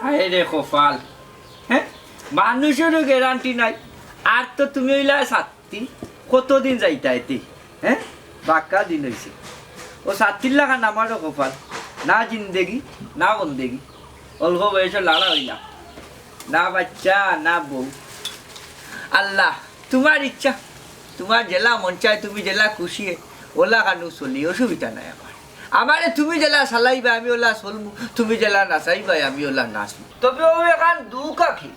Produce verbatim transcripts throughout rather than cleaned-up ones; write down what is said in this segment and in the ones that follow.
হায় রে কপাল, হ্যাঁ, মানুষেরও গ্যারান্টি নাই। আর তো তুমি অইলা ছাত্রী, কতদিন যাইতা এতে, হ্যাঁ? বাক্কা দিন অইছে। ও ছাত্রীর লাখান আমারও কপাল, না জিন্দেগি, না বন্দেগি। অল্প বয়সে লাড়া অইলাম, না বাচ্চা, না বউ। আল্লাহ, তুমার ইচ্ছা, তুমার যেলা মন চায়, তুমি যেলা খুশি, ওলা খানউ চলি, অসুবিধা নাই আমার। আমারে তুমি যেলা চালাইবায়, আমি ওলা চলমু, তুমি যেলা নাচাইবায়, আমি ওলা নাচমু। তবে অউ এখান দুঃখ আখি,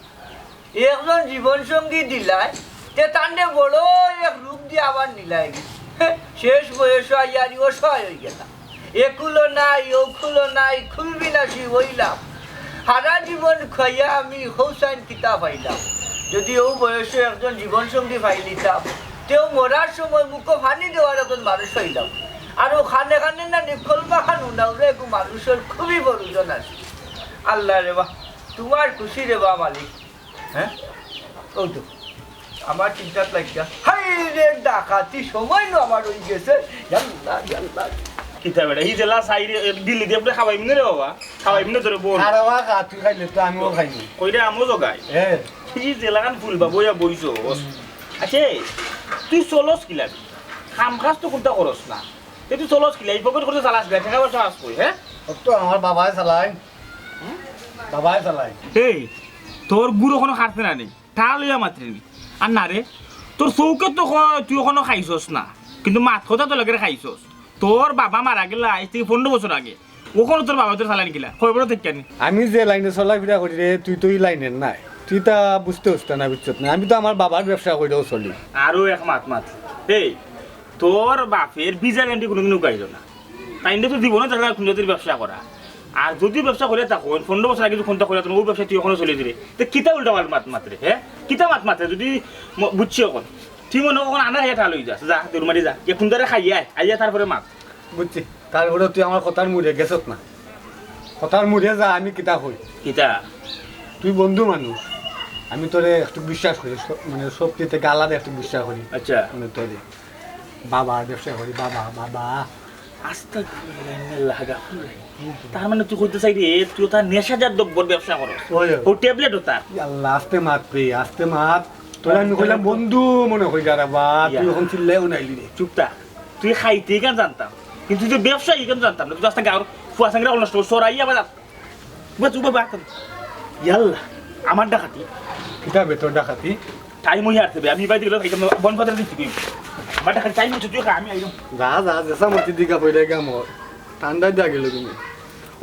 একজন জীবন সঙ্গী দিলায়, তে তানরে বড় এক রূপ দিয়া আবার নিলায় গি। শেষ বয়সো আইয়া আর অসহায় অইগেলাম। একুলো নাই, ওকুলো নাই, খুলবি না সি অইলাম। হারা জীবন খাইয়া আমি হৌসাইন কিতা পাইলাম? যদি অউ বয়সো একজন জীবন সঙ্গী পাইলিতাম, তেউ মরার সময় মুখো পানি দেওয়ার একজন মানুষ পাইলাম। আর অউ খানে খানে না নিকলমা খান উনাউরে একটু মানুষর খুবই প্রয়োজন আছে। আল্লাহ রে বা, তুমার খুশি রে বা মালিক। হ্যাঁ? অউ তো, আমার চিন্তাত লাগিয়া। হায় রে, ডাকাতি সময় নু আমার অইগেছে। ইয়াল্লা, ইয়াল্লা। কিতা বেটা, ই যেলা চাইরে, দিল্লি দিয়া বুলে খাবাইমু না রে বাবা। খাবাইমু না তোরে বল। আর বাবা, খা, তুই খাইলে তো আমিও খাইনি। কইরে আমও জগাই। হ্যাঁ। ই যেলাখান ফুল বাবু ইয়া বইছো। আচ্ছা, তুই চলস কিলা? কাম কাজ তো কুনতা করস না। তে তুই চলস কিলা? ই পকেট খরচ চালাস কিলা? টেকা পয়সা আস কই, হ্যাঁ? ও তো আমার বাবায় চালায়। বাবায় চালায়। এই, তোর গুরু কুনু খাটছে না নি? তা লইয়া মাতরে নি। আর না রে, তোর চউখে তো কয় তুই কুনু খাইছস না, কিন্তু মাত কথা তো লাগের খাইছস। তোর বাবা মারা গেলা আইজ থাকি পনরো বছর আগে, অখনো তোর বাবায় তোরে চালাইন কিলা? কয় বড় থাকি নি? আমি যে লাইনে চলাফিরা করি রে, তুই তো ই লাইনের নায়, তুই তা বুঝতে হচ্ছে না, বুঝছত না। আমি তো আমার বাবার ব্যবসা করিয়াউ চলি। আরো এক মাত মাত। এই, তোর বাপের ভিসা গ্যারান্টি কুনুদিন উগাইল না। তাইন তো জীবনো দেখা যায় কুনু জাতির ব্যবসা করা। আর যদি ব্যবসা করিয়া থাকইন, পনরো বছর আগে যদি কুনতা করিয়া থাকইন, অউ ব্যবসা তুই অখনো চলি দিরে। তে কিতা উল্টা পাল্টা মাত মাতরে, হ্যাঁ? কিতা মাত মাতরে? যদি ম-, বুঝছি অখন। তুই মনো অখন আনা খাইয়া ঠাল অই যাস। যা, তোর মারি যা। গিয়া কুনদারে খাইয়া আয়, আইয়া তারপরে মাত। বুঝছি। তারপরে তুই আমার কথার মুড়ে গেছত না। কথার মুড়ে যা, আমি কিতা কই। কিতা? তুই বন্ধু মানুষ। আমি তোরে একটু বিশ্বাস করি, স-, মানে সব কিতে গালারে একটু বিশ্বাস করি। আচ্ছা। মানে তোরে। বাবার ব্যবসা করি, বাবা, বাবা। আস্তাগফিরুল্লাহ, ইন্নাল্লাহ, গাফুর রহিম। তার মানে তুই কইতে চাইরে, তুই তো নেশাজাত দ্রব্যর ব্যবসা করস। ওই, ওই। ও ট্যাবলেট ওটা। ই আল্লাহ, আস্তে মাত রে, আস্তে মাত। তোরে আমি কইলাম বন্ধু মনে কইরা রে বা, তুই ইয়া। অখন চিল্লাইয়া উনাইলি রে। চুপ থাক। তুই খাইতে ইখান জানতাম, কিন্তু তুই ব্যবসায়ী ইখান জানতাম না। তুই আস্তা গাঁওর ফুয়া সাংরা নষ্ট করস, সরাইয়া বাজার। বাস, উবা, বাস। ইয়াল্লা, আমার ডাকাতি। কিতা বে তোর ডাকাতি? টাইম অইয়া আরছে বে, আমি বাড়িত গেলে খাইতাম না, বন বাজার দিছি কই। আমার ডাকাতি টাইম অইছে, তুই খা, আমি আইলাম। যা, যা, যেসা মতি দিকা পইরা গা মোর। ঠান্ডা দিয়া গেল তুমি।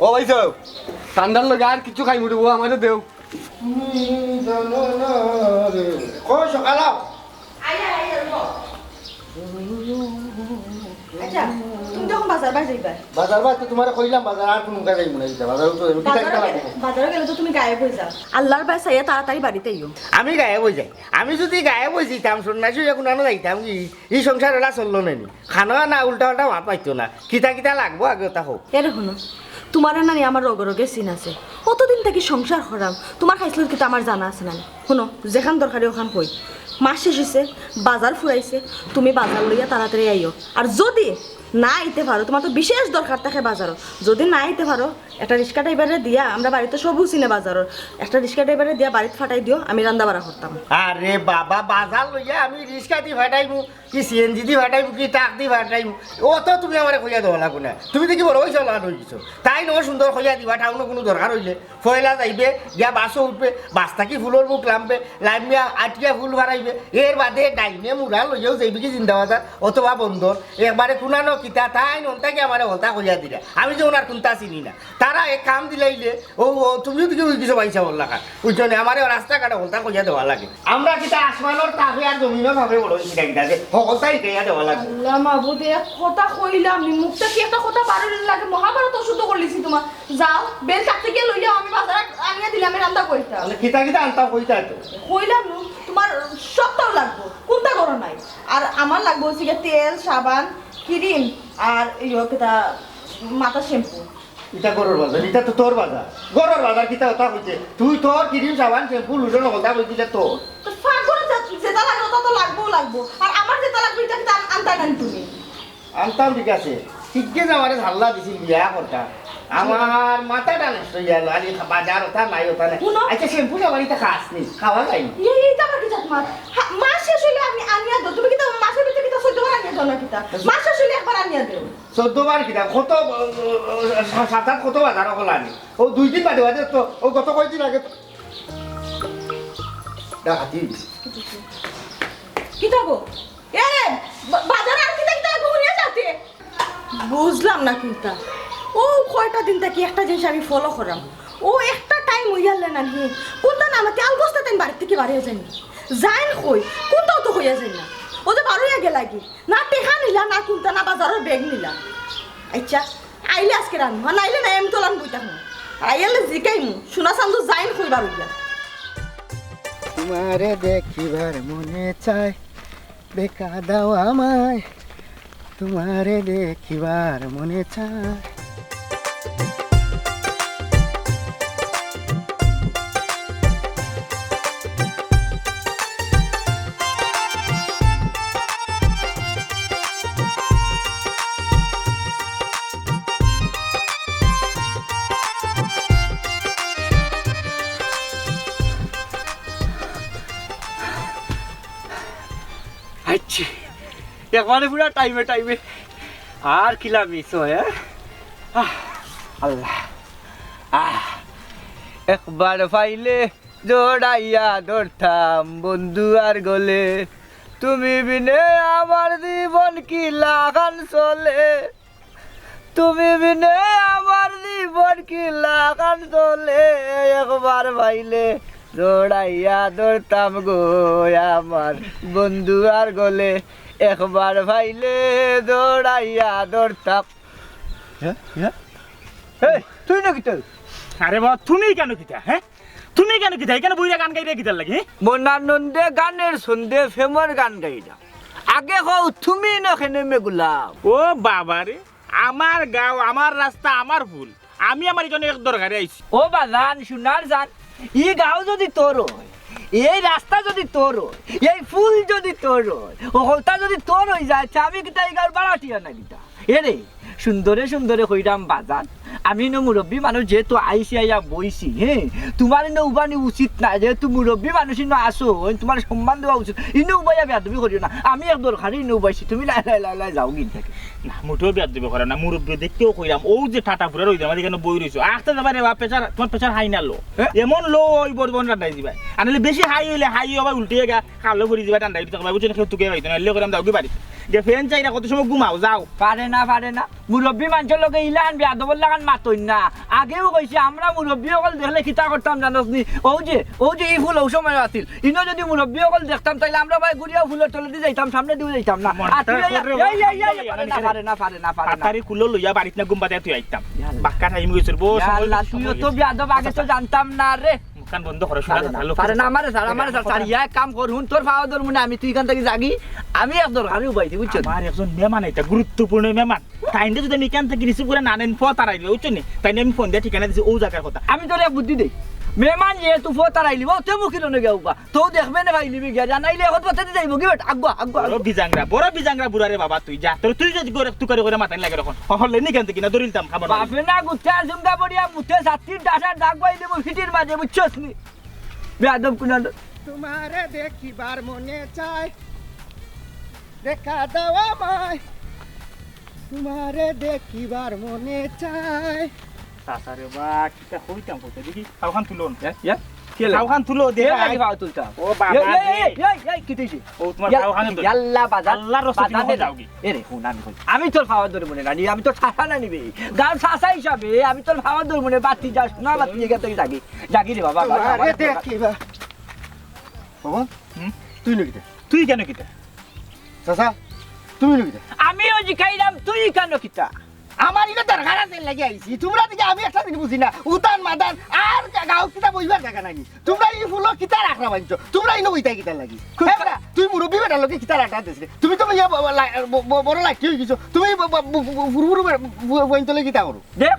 ও ভাই সাহেব, ঠান্ডার লগে আর কিছু খাইমু রে, ও আমারে দেও। তুমি জানো না রে। কই সকালাও? আইয়া, আইয়া, ল। আচ্ছা, তুমি তখন বাজার বায় যাইবায়। বাজার বায় তো তুমারে কইলাম, বাজার আর কুনু কাজে যাইমু না, ইটা বাজার তো আমি কিতা বাজারো কিতা গেলে, লাগবো? বাজারো গেলে তো তুমি গায়েব অই যাও। আল্লাহর বায় চাইয়া তাড়াতাড়ি বাড়িত আইও। আমি গায়েব অই যাই? আমি যুদি গায়েব অই যাইতাম, সন্ন্যাসী অইয়া কুনানো যাইতাম কি? ই সংসার অলা চললো নানি। খানো না উল্টা পাল্টা মাত মাতিও না। কিতা কিতা লাগবো আগে ওটা কও। এরে হুনো, তুমারে নানি আমার রগে রগে চিন আছে। অতদিন থাকি সংসার করাম, তুমার খাইছলত কিতা আমার জানা আছে নানি? হুনো, যেখান দরকারি ওখান কই। মাস শেষ অইছে, বাজার ফুরাইছে, তুমি বাজার লইয়া তাড়াতাড়ি আইও। আর যুদি না আইতে পারো, তুমার তো বিশেষ দরকার থাকে বাজারো, যুদি না আইতে পারো, একটা রিক্সা ড্রাইভাররে দিয়া, আমরা বাড়িত সবউ চিনে বাজারর, একটা রিক্সা ড্রাইভাররে দিয়া বাড়িত ফাটাই দিও, আমি রান্দা বাড়া করতাম। আরে বাবা, বাজার লইয়া আমি রিক্সা দি ফাটাইমু? কি সিএনজি দি ফাটাইমু, কি ট্রাক দি ফাটাইমু? অত তুমি আমারে কইয়া দেওয়া লাগবো না। তুমি দেখি বড় অইছো, লাট অই গেছো। তাইন সুন্দর কইয়া দিবা, টাউনো কুনু দরকার অইলে। পয়লা যাইবে, গিয়া বাসো উঠবে, বাস থাকি ফুলর বুক লামবে, লামিয়া আটিয়া ফুল ফারাইবে। এর বাদে ডাইনে মুড়া লইয়াউ যাইবে কি জিন্দাবাজার অথবা বন্দর। একবারে কুনানো কিতা, তাইন অন্তাকি আমারে হলতা কইয়া দিরা। আমি যে ওনার কুন্তা চিনি না। তারা এক কাম দিলাইলে, ও, ও, তুমিও দেখি অই গেছো ভাই সাহেব, ওর লাগা। বুঝছো নি? আমারে রাস্তাঘাটে হলতা কইয়া দেওয়া লাগে। আমরা কিতা আসমানর তাপে আর জমিনর তাপে বড় অইছি না কিতা যে হকলতা হিকাইয়া দেওয়া লাগে। আল্লাহ মাবুদ, এক কথা কইলাম নি, মুখটা কি একটা কথা বারইল লাগে, মহাভারত অশুদ্ধ করিলিছি তুমার। যাও, বেল কাটতে গিয়া লইয়া আমি বাজার আনিয়া দিলাম, আমি রান্দা কইতাম। তাহলে কিতা কিতা আনতাম কইতা তো? কইলাম নু, তুমার সবতাউ লাগবো, কুন্তা করো নাই। আর আমার লাগবো অইছে গিয়া তেল, সাবান, ক্রিম, আর ইয়ো কিতা মাথার শ্যাম্পু। ইটা ঘরর বাজার, ইটা তো তোর বাজার। ঘরর বাজার কিতা ওটা কইতে? তুই তোর ক্রিম, সাবান, শ্যাম্পু, লোশন হকলতা কই দিলে তোর। তো পাকঘরো যে-, যেটা লাগে ওটা তো লাগবো, লাগবো। আর আমার যেটা লাগবো, ইটা কিতা আন-, আনতায় নানি তুমি? আনতাম, ঠিক আছে। ঠিক আছে, আমারে ঝাল্লা দিছিল বিয়া করতা। আমার মাথাটা নষ্ট অইয়া গেল, আরে বাজার ওটা নাই, ওটা নাই। হুনো। আচ্ছা, শ্যাম্পু সাবান ইতা খাস নি, খাওয়া যায় নি? এই, এইটা আবার কি জাত মাত? হা, মাস শেষ অইলে আমি আনিয়া দেও। তুমি কিতা মাসর ভিতরে কিতা চৌদ্দ বার আনিয়া দেও না কিতা? মাস শেষ অইলে একবার আনিয়া দেও। চৌদ্দ বার কিতা? কত, সাত আট কত বাজার অকল আনি। ও দুই দিন বাদে বাদে তো, ও গত কয়দিন আগে তো ডাকাতি অইছে। কিতা গো? এ রে, বা-, বাজার আর কিতা কিতা গো নিয়া যাতে? বুঝলাম না কুনতা। ও কয়টা দিন থাকি একটা জিনিস আমি ফলো করাম। ও একটা টাইম অইয়ারলে না নি, কুনতা না আমাকে আলগোস্তা তাইন বাড়ি থাকি বাড়িয়ে যাইন। যাইন কই? কুনতাও তো কইয়া যাইন না। ও যে বারইয়া গেলাগি। না টেকা নিলা, না কুনতা, না বাজারর ব্যাগ নিলা। আচ্ছা, আইলে আজকে রানমু, আর নাইলে না, আমি তো লান বই থাকমু। আইলে জিকাইমু, সোনা চান্দু যাইন কই বারইয়া। তোমারে দেখিবার মনে চায়, দেখা দাও আমায়, তোমারে দেখিবার মনে চায়। আইচ্ছি, একবারে পুরা টাইমে টাইমে। আর কিলা মিস অয়, হ্যাঁ? আহ, আল্লাহ। আহ, একবার পাইলে জড়াইয়া ধরতাম বন্ধু আর গলে। তুমি বিনে আমার জীবন কিলাখান চলে। তুমি বিনে আমার জীবন কিলাখান চলে। একবার পাইলে জড়াইয়া ধরতাম গো আমার বন্ধু আর গলে। একবার পাইলে জড়াইয়া ধরতাম। হ্যাঁ? হ্যাঁ? এই, তুই না কিতা? আরে বাবা, তুমি কেন কিতা, হ্যাঁ? তুমি কেন কিতা? এখানে বইরা গান গাইরে কিতার লাগি, হ্যাঁ? মনানন্দে গানের ছন্দে প্রেমর গান গাইরা। আগে কও, তুমি না কেনে মেগুলা? ও বাবা রে, আমার গাঁও, আমার রাস্তা, আমার ভুল। আমি আমার এখানে এক দরকারে আইছি। ও বাজান, সোনার জান, ই গাঁও যদি তোর অয়, এই রাস্তা যদি তোর অয়, এই ফুল যদি তোর অয়, ও হলতা যদি তোর অই যায়, তে আমি কিতা ই গাঁওর ভাড়াটিয়া না কিতা? এরে, সুন্দরে সুন্দরে কইরাম বাজান, আমি ইনো মুরব্বি মানুষ যেহেতু আইছি, আইয়া বইছি, হ্যাঁ, তোমার ইনো উবানি উচিত না, যেহেতু মুরব্বি মানুষ ইনো আসো, ওই তোমার সম্মান দেওয়া উচিত, ইনো উবাইয়া বেয়াদবি করিও না, আমি এক দরকারে ইনো উবাইছি, তুমি লাই লাই লাই লাই যাও গিন থাকি। না, মোটেও বেয়াদবি করে না, মুরব্বি দেখতেও কইরাম, ও যে টাটা ফুরা রইছে, আমার এখানে বই রইছো, আস্তে যাবা রে বাপ, প্রেশার, তোমার প্রেশার হাই না লো, হ্যাঁ? এমন লো ওই বরবন রান্নাই দিবাই, আর নাহলে বেশি হাই হইলে হাই আবার উল্টে গা, কালো করি দিবা, ঠান্ডা হইতে থাকবা, বুঝছো না? কেউ তুকে পাইতো না, এলে করাম দাও কি বাড়ি। গে ফ্যান চাইরা কত সময় ঘুমাও, যাও। পারে না, পারে না। মুরব্বি মানষর লগে ইলান বেয়াদবর লাখান মাতইন না। আগেও কইছি, আমরা মুরব্বি অকল দেখলে কিতা করতাম জানোস নি? ও যে, ও যে ই ফুল ও সময় আছিল। ইনো যদি মুরব্বি অকল দেখতাম, তাইলে আমরা ভাই ঘুরিয়া ফুলর তলেদি যাইতাম, সামনেদিও যাইতাম না। আর তুই এই, এই, এই, এই, এই, পারে না, পারে না, পারে না, পারে না। তাড়াতাড়ি কুলো লইয়া বাড়িত না ঘুম বাদে তুই আইতাম। ইয়া আল্লাহ। বাক্কা টাইম গেছে, বস। ইয়া আল্লাহ, তুইও তো বেয়াদব, আগে তো জানতাম না রে। মুখখান বন্ধ করো, শোনা পারে না, যাচ্ছে না। পারে না, আমারে ছাড়, আমারে ছাড়, ছাড়, ইয়া এক কাম কর, হুন, তোর পাও ধরমু না, আমি তুই এখান থাকি যাগি, আমি এক দরকারে উবাইছি, বুঝছো? আমার একজন মেহমান আইতা, গুরুত্বপূর্ণ মেহমান। তাইনরে যদি আমি এখান থাকি রিসিভ করে না নেন, ফো তারাইলে, বুঝছো নি? তাইনরে আমি ফোন দিয়া ঠিকানা দিছি, ও জাগার কথা। আমি তোরে এক বুদ্ধি দেই, মেহমান যেহেতু ফো তারাইলিবো, তে মুখিল অনে গিয়া উবা, তো দেখবে না ভাই, লিবি গিয়া, জানাইলে এখন কথা দিতে যাইবো কি বেটা? আগুয়া, আগুয়া, বড় আগুয়া। বিজাংরা, বড় বিজাংরা বুড়া রে বাবা তুই, যা। তোর তুই যদি করে তুকারি করে মাথায় লাগে এখন, হলে নি কেন থাকি না, দরিলতাম খাবার। বাপে না গুতে আজুমগা বড়িয়া মুতে সাতটি ডাটা দাগ বাই দেবো ফিটির মাঝে, বুঝছস নি? বেয়াদব কুনানো। তোমারে দেখিবার মনে চায়, দেখা দাও আমায়। তোমারে দেখিবার মনে চায়। চাচা রে বা, কিতা কইতাম কইতে, দেখি, খাওখান তুলন। ইয়া, ইয়া, কি হলো? খাওখান তুলো, কে দেখা লাগি আই। খাওয়া তুলতাম? ও বাবা এই, এই, রে। এই, এই, এই, কি দিছে? ও, তোমার ইয়া, খাওখান তুলো। ইয়াল্লা, বাজার, আল্লাহর রসুল বাজার তুমি নে। যাওগি। এ রে, হুন, আমি কই। আমি তোর খাওয়া ধরে মনে রানি, আমি তোর চাচা না নিবে। গাঁর চাচা হিসাবে আমি তোর খাওয়া ধরে মনে বাতি যাস না, বাতি এখান থাকি যাগি। যাগি রে বাবা, বাবা, তোমারে আমার দেখিবা। বাবা, হুম? তুই নি কিতা? তুই কেন কিতা? চাচা, তুমি নি কিতা? আমিও জিকাইলাম, তুই কেন কিতা? আমার ইনো দরকার আছে লাগি আইছি। তোমরা দিকে আমি একটা জিনিস বুঝি না। উতান মাদান আর গাঁও কিতা বইবার জাগা নাই নি। তোমরা ই ফুলো কিতা রাখরা বানছো? তোমরা ইনো বইতায় কিতা লাগি? খুব এ বেটা, তুই মুরব্বি বেটার লগে কিতা রাখরা দিস রে? তুমি তো ইয়া ব-, ব-, লা-, ব-, ব-, বড় লাঠি হই গেছো। তুমি ব-, ব-, ব-, ব-, ফুরু ফুরু বে-, ব-, বইন তলে কিতা করো? দেখ,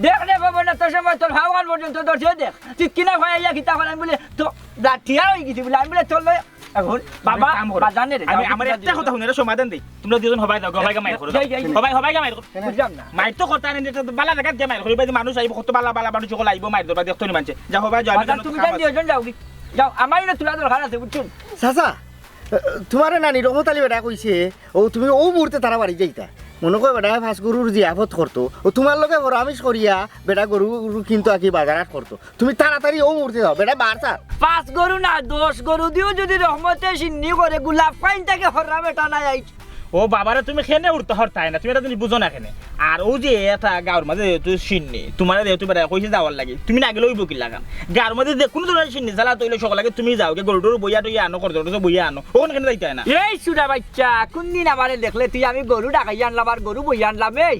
দেখ রে বাবা, না তোর সময় তোর ভাওয়ান পর্যন্ত ধরছে, দেখ। তুই কিনা ভাই ইয়া কিতা করে আমি বলে, তো লাঠিয়া হই গেছি বলে, আমি বলে, তোর লগে এখন বাবা, আমি কাম করো। বাজানে রে, আমি, যাও, আমার যাও, একটা যাও। কথা হুনো, এর সমাধান দেই। তোমরা দুইজন হবাই যাও, হবাই গিয়া মাইর করো, যাও। যাই, যাই, যাই। হবাই, হবাই গিয়া মাইর করো। বুঝলাম না। মাইর তো করতা নায়, এটা তো বালা জাগাত গিয়া মাইর করো, বাদে মানুষ আইবো, কত বালা বালা মানুষ সকল আইবো, মাইর ধরবা, দেখতো নি মানষে। যাও, হবাই যাও, আমি বাজান, তুমি কাম যাই আছে। দুইজন যাওগি। যাও, আমার ইনো তুলা দরকার আছে, বুঝছো? চাচা, তোমারে নানি রহমত আলী বেটা কইছে, ও তুমি অউ মুহূর্তে তারা বাড়ি যাইতা। মনো কয় বেটায় পাঁচ গরুর জিয়াফত করতো, ও তোমার লগে পরামর্শ করিয়া বেটা গরু, গরু কিনতো আর কি বাজার হাট করতো। তুমি তাড়াতাড়ি অউ মুহূর্তে যাও, বেটা বার চার। পাঁচ গরু না, দশ গরু দিও যদি রহমতে শিন্নি করে, গোলাপ পাইন তাকে হররা বেটা নাই আইছ। ও বাবারে, তুমি কেনে উঠতে হরতায় না, তুমি এটা তুমি বুঝো না কেনে। আর অউ যে এটা গাঁওর মাঝে যেহেতু শিন্নি, তোমারে যেহেতু বেটায় কইছে যাওয়ার লাগি, তুমি না গেলে অইবো কিলা কাম? গাঁওর মাঝে যে কুনু ধরনের শিন্নি চালাত অইলে সকল আগে তুমি যাওগি, গরু টরু বইয়া টইয়া আনো, করদর টরদর বইয়া আনো, অখন কেনে যাইতায় না? এই সুরা বাইচ্চা, কুন দিন আমারে দেখলে তুই আমি গরু ডাকাইয়া আনলাম আর গরু বইয়া আনলাম? এই,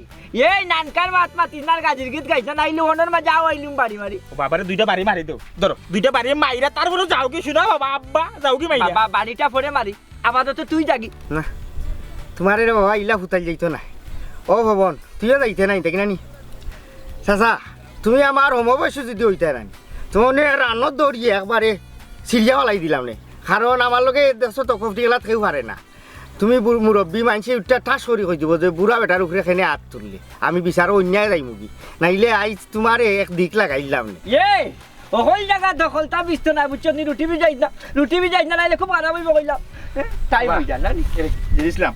এই নানকার মাত মাতিস না, গাজির গীত গাইছ না, নাইলে অনর মাঝে আও আইলুম বাড়ি মারি। ও বাবারে, দুইটা বাড়ি মারি দেও, ধরো, দুইটা বাড়ি মাইরা, তারপরে যাওগি, শুনো বাবা, আব্বা, যাওগি মাইরা। বাবা, বাড়িটা পরে মারি, আপাতত তুই যাগি। না, তোমারে রে বাবা, ইলা ফুতাইল যাইতো না। ও ভবন, তুইও যাইতে নাই, দেখি না নি? চাচা, তুমি আমার সমবয়সী যদি অইতায় নানি, তোমার রান্নত দৌড়িয়ে একবারে সিরিয়া ফালাই দিলাম নে। কারণ আমার লগে দেখছো তো, কফটি গেলাত কেউ পারে না। তুমি বু-, মুরব্বি মানষে উঠটা ঠাস করি কই দিব যে বুড়া বেটার উপরে কেনে আত তুললে। আমি বিচারো অন্যায় যাইমুগি। নাইলে আইজ তোমারে এক দিক লাগাইলাম নে। এ, অকল জাগা দখলতা বিস্ত না, বুঝছো নি? রুটি ভিজাইছ না, রুটি ভিজাইছ না, নাইলে খুব আরাম অইবো কইলাম। এ, টাইম অই যায় না নি? এই, জিনিস ইসলাম,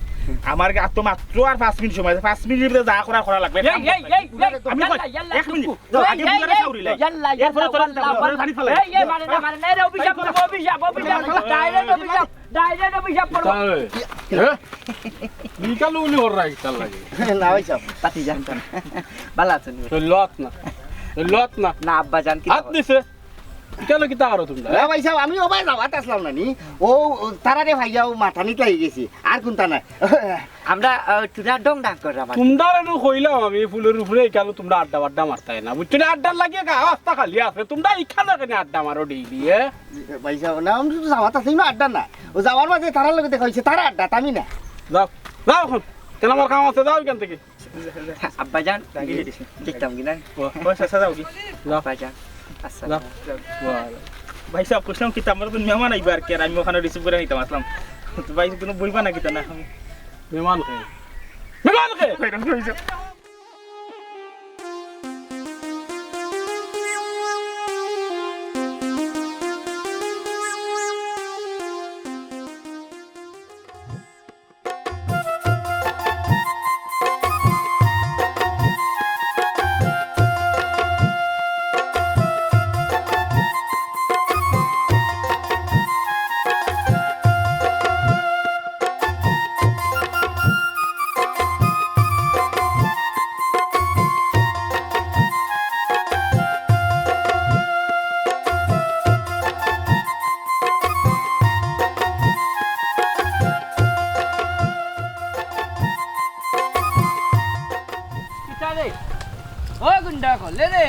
আমার আতো মাত্র আর পাঁচ মিনিট সময় আছে, পাঁচ মিনিট ভিতরে যা করার করা লাগবে। এই, এই, এই, এই, আমি কই, ইয়াল্লা, ইয়াল্লা, এক মিনিট, টুকু। তো এই, আগে এই, বুঝারে এই, চাউরি লাই। ইয়াল্লা, এরপরে ইয়াল্লা, তোরা ইয়াল্লা, তোরা ফানি ফালাই। এই, এই, মারে না, মারে না, রে, অভিশাপ করবো, অভিশাপ, অভিশাপ, direct অভিশাপ। Direct অভিশাপ করবো। কিতা রে? হ্যাঁ? বিকালে উনি ওর রাইট তার লাগে। না ভাই সাহেব, পাতি জানতাম। ভালা আছইন? তো লত না। তো লত না। না আব্বা জান, কিতা হাত নিছে। বিকালে কিতা করো তুমি? না ভাই সাহেব, আমি ও ভাই যাওয়াত আসলাম না নি। ও, ও তারারে ভাইয়া ও মাতানিত লাগি গেছি। আর কুনতা না। আমরা, আহ, তোরা ডং ডাং করলাম আর কি। তোমরা এনে কইলাম আমি ফুলের উপরে, এই কালো তোমরা আড্ডা বাড্ডা মারতায় না। বুঝছো না? আড্ডার লাগিয়া গা রাস্তা খালি আছে। তোমরা ইখানো কেনে আড্ডা মারো ডেইলি, এ? ভাই সাহেব, না, আমি তো যাওয়াত আছি না, আড্ডা না। ও যাওয়ার মাঝে তারার লগে দেখা অইছে, তারা আড্ডা, আমি না। যাও, যাও এখন। কেন আমার কাম আছে, যাও এখান থেকে। আব্বা জান, দেখতাম কি না? ও, ও, চাচা যাও কি? যাও। আব্বা জান, আসসালাম। যাও। ভাই সাহেব, কইছিলাম কি, আমার তো মেহমান আইবা আর কি, আর আমি ওখানে receive করে নিতাম আসলাম। তো ভাই, কুনু বইবা না কিতা না? মেহমান কে? মেহমান কে? কিতা রে? ও গুন্ডা কলে রে,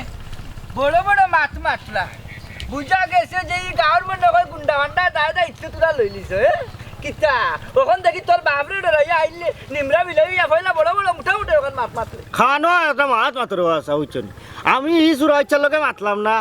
বড় বড় মাত মাতলা। বুঝা গেছে যে ই গাঁওর মনে হয় গুন্ডা ফান্ডা দায় দায়িত্ব তোরা লইলিছ, এ? কিতা? অখন দেখি তোর বাপরে ডরাইয়া আইলে নিমরা বিলাই ইয়া ফয়লা বড় বড় মোটা মোটা অখন মাত মাতলে। খানো একটা মাত মাতরে বাসা, বুঝছো নি? আমি ই চুরা ইচ্ছার লগে মাতলাম না।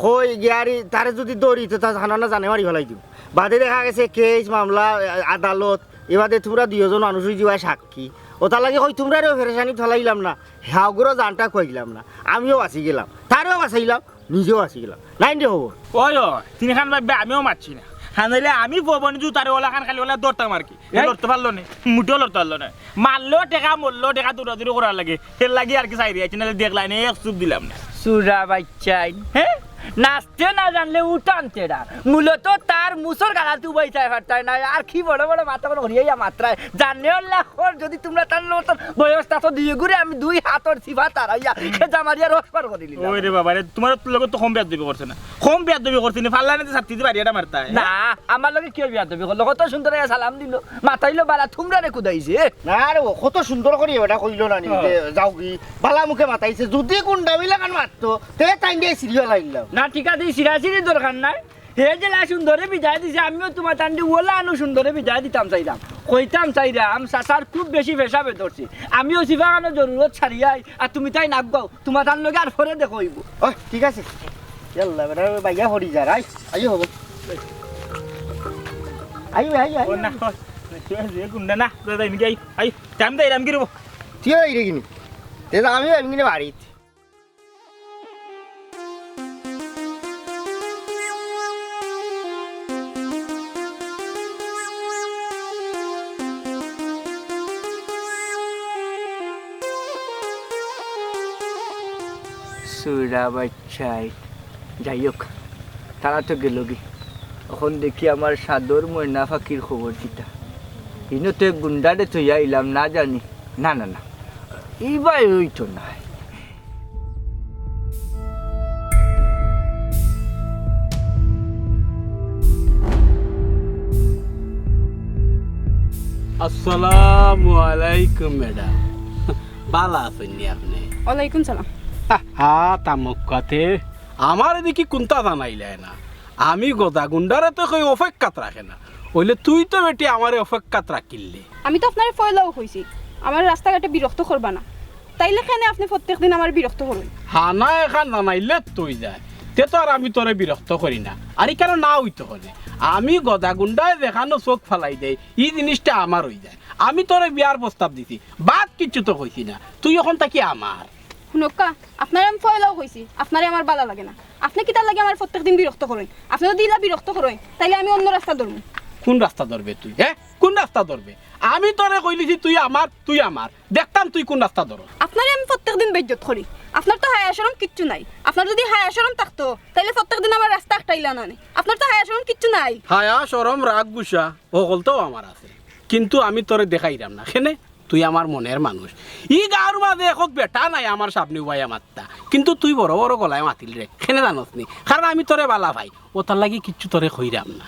কই গিয়ারি তারে যদি ধরি তো তা জানা না জানে মারি ফালাই দিমু। বাদে দেখা গেছে কেস মামলা, আ-, আদালত, এবাদে তোমরা দুইজন মানুষ অই যিবায় সাক্ষী। ওটার লাগি কই তোমরারেও পেরেশানিত ফালাইলাম না, হাগুরো জানটা খুয়াইলাম না, আমিও বাঁচি গেলাম, তারেও বাঁচাইলাম, নিজেও বাঁচি গেলাম। নাইন রে খবর। ওই, ওই, তিনখান ভাববে আমিও মারছি না। হানাইলে আমি পবন জু তারে ওলা খান খালি ওলা ধরতাম আর কি। এ এই? লড়তে পারলো না, মুটেও লড়তে পারলো না। মারলেও টেকা, মরলেও টেকা, দৌড়াদৌড়ি করার লাগে। এর লাগি আর কি চাই রে, আইছি, নাহলে দেখলাই না, এক চুপ দিলাম না। চুরা বাইচ্চাইন, হ্যাঁ? নাচতে না জানলে উঠান তেরা। মূলত তার মুসর গালাতে উবাই চাই ফারতায় না। আর কি বড় বড় মাথা কোনো হরিয়াইয়া মাত্রায়। জানে আল্লাহ খর, যদি তোমরা তার মতন বয়স তা তো দিয়ে ঘুরে আমি দুই হাতর সিফা তারাইয়া খেজা মারিয়া রস পার করি নিলাম। ওই রে বাবা রে, তোমার লগে তো কম বেয়াদবি করছে না। কম বেয়াদবি করছে না, ফাল্লা নিতে ছাত্তি দিয়ে বাড়ি এটা মারতায়। না, আমার লগে কেউ বেয়াদবি করলো? কত সুন্দর হইয়া সালাম দিল, মাতাইলো বালা, তোমরা রে কুদাইছে। না রে, ও কত সুন্দর করি এটা কইলো না নি, হ্যাঁ। যে যাওগি, বালা মুখে মাতাইছে। যদি গুন্ডামি লাগান মারতো, তে তাইন দিয়ে সিরিয়াল আইলাম। না, ঠিক আছে, এই সিরাসিরি দরকার নাই। হে যেলা সুন্দরে বিদায় দিছে, আমিও তোমার তান্ডি ওলা আনো সুন্দরে বিদায় দিতাম চাইলাম। কইতাম চাইলাম, চাচার খুব বেশি পেশাবে ধরছে। আমিও সিফা আনো জরুরত ছাড়িয়াই, আর তুমি তাই নাক গাও, তোমার তার লগে আর পরে দেখো হইব। ওই, ঠিক আছে। ইয়াল্লা, বেটা, বাইয়া হরি যা, রাই। আইও হবো। আইও, আইও, আইও। ও না, ও, এ গুন্ডা না, দাদা, এমনি আই, আই, আমি তো এরাম গিরব। তুইও যাইরে কিনি? তে তো আমিও এমনি বাড়িত। চুরা বাচ্চাই। যাই হোক, তারা তো গেলগি। অখন দেখি আমার সাদর ময়না পাখির খবর কিতা। ইনো তো এক গুন্ডারে থইয়া আইলাম, না জানি। না, না, না, ইবায় অইতো নায়। আসসালামু আলাইকুম, ম্যাডাম। বালা আছইন নি আপনে? ওয়ালাইকুম সালাম। আহা, তামুক্কাতে আমার এদিকে কুন্তা জানাইলায় না। আমি গদা গুন্ডারে তো কই অপেক্ষাত রাখে না, অইলে তুই তো বেটি আমারে অপেক্ষাত রাখিলে। আমি তো আপনারে পয়লাও কইছি, আমারে রাস্তাঘাটে বিরক্ত করবা না, তাইলে কেনে আপনে প্রত্যেক দিন আমারে বিরক্ত করইন? হানা এখান জানাইলে তুই যায়, তে তো আর আমি তোরে বিরক্ত করি না। আর ইখানো না অইতো কনে, আমি গদা গুন্ডায় যেখানো চোখ ফালাই দেই, ই জিনিসটা আমার অই যায়। আমি তোরে বিয়ার প্রস্তাব দিছি, বাদ কিচ্ছু তো কইছি না, তুই অখন থাকি আমার। হুনউক্কা, আপনারে আমি পয়লাও কইছি, আপনারে আমার বালা লাগে না। আপনে কিতার লাগি আমারে প্রত্যেক দিন বিরক্ত করইন? আপনে যদি ইলা বিরক্ত করইন, তাইলে আমি অন্য রাস্তা ধরমু। কুন রাস্তা ধরবে তুই, হে? কুন রাস্তা ধরবে? আমি তোরে কইলিছি তুই আমার, তুই আমার। দেখতাম তুই কুন রাস্তা ধরস। আপনারে আমি প্রত্যেক দিন বেইজ্জত করি। আপনার তো হায়া শরম কিচ্ছু নাই। আপনার যদি হায়া শরম থাকতো, তাইলে প্রত্যেক দিন আমার রাস্তা আটকাইলা না নি। আপনার তো হায়া শরম কিচ্ছু নাই। হায়া শরম রাগ গুসা হকলতাউ আমার আছে, কিন্তু আমি তোরে দেখাইরাম না। কেনে? তুই আমার মনের মানুষ। ই গাঁওর মাঝে একগ বেটা নাই আমার সামনে উবাইয়া মাততা, কিন্তু তুই বড় বড় গলায় মাতিল রে। কেনে জানস নি? কারণ আমি তোরে বালা পাই, অতার লাগি কিচ্ছু তোরে কইরাম না।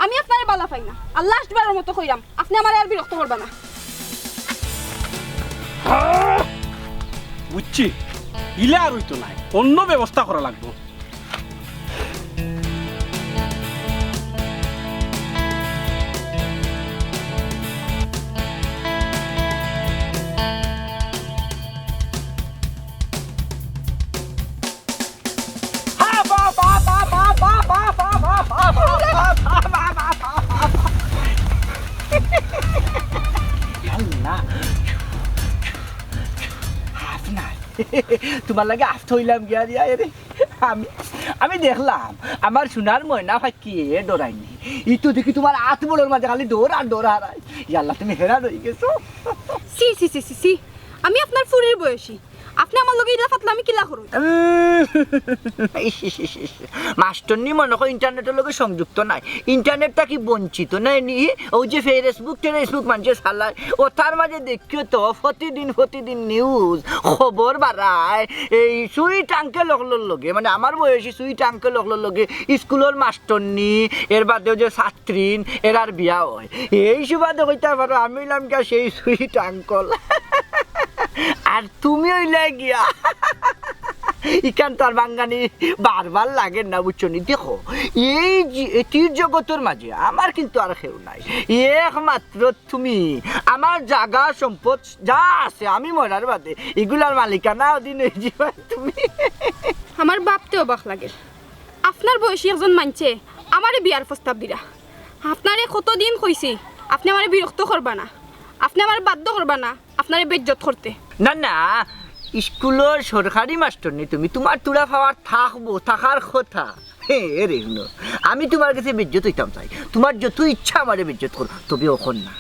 আমি আপনারে বালা পাই না, আর লাস্ট বারর মতো কইরাম, আপনে আমারে আর বিরক্ত করবা না। বুঝছি, ইলা আর অইতো নায়, অন্য ব্যবস্থা করা লাগবো। আল্লাহ। হাফ না। তুমার লাগি আস্ত অইলাম গিয়া রে, আরে। আমি, আমি দেখলাম, আমার সোনার ময়না পাখিয়ে ডরাইনি। ই তো দেখি তুমার আত বড়র মাঝে খালি ডর আর ডর হারায়। ইয়া আল্লাহ, তুমি হেরান অই গেছো। ছি, ছি, ছি, ছি, ছি। আমি আপনার ফুরির বয়সী। আপনে আমার লগে ইলা ফাতলামি কিলা করইন? উম, ইস, ইস, ইস, ইস। মাস্টরনি মনো কয় ইন্টারনেটর লগে সংযুক্ত নায়। ইন্টারনেট থাকি বঞ্চিত নায় নি? অউ যে Facebook টেরেসবুক মানষে চালায়, অতার মাঝে দেখিও তো প্রতিদিন, প্রতিদিন নিউজ, খবর বারায়। এই সুইট আঙ্কেল অকলর লগে, মানে আমার বয়সী সুইট আঙ্কেল অকলর লগে স্কুলর মাস্টরনি, এর বাদেও যে ছাত্রিন, এরার বিয়া অয়। এই সুবাদে কইতায় পারো, আমি অইলাম গিয়া সেই সুইট আঙ্কেল। আর তুমি অইলায় গিয়া। ইখান তো আর বাঙ্গানি বারবার লাগের না, বুঝছো নি? দেখো, এই যে, এই তীর জগতর মাঝে আমার কিন্তু আর কেউ নাই, একমাত্র তুমি। আমার জাগা সম্পদ যা আছে, আমি মরার বাদে ইগুলার মালিকানা অধীন অইযিবায় তুমি। আমার ভাবতে অবাক লাগের, আপনার বয়সী একজন মানষে আমারে বিয়ার প্রস্তাব দিরা। আপনারে কতদিন কইছি, আপনে আমারে বিরক্ত করবা না, আপনে আমারে বাধ্য করবা না আপনারে বেইজ্জত করতে। না, না, স্কুলর সরকারি মাস্টরনি তুমি, তুমার থুড়া পাওয়ার থাকবো, থাকার কথা। হে রে, হুনো, আমি তুমার গেছে বেইজ্জত অইতাম চাই, তুমার যত ইচ্ছা আমারে বেইজ্জত করো, তবে অখন না।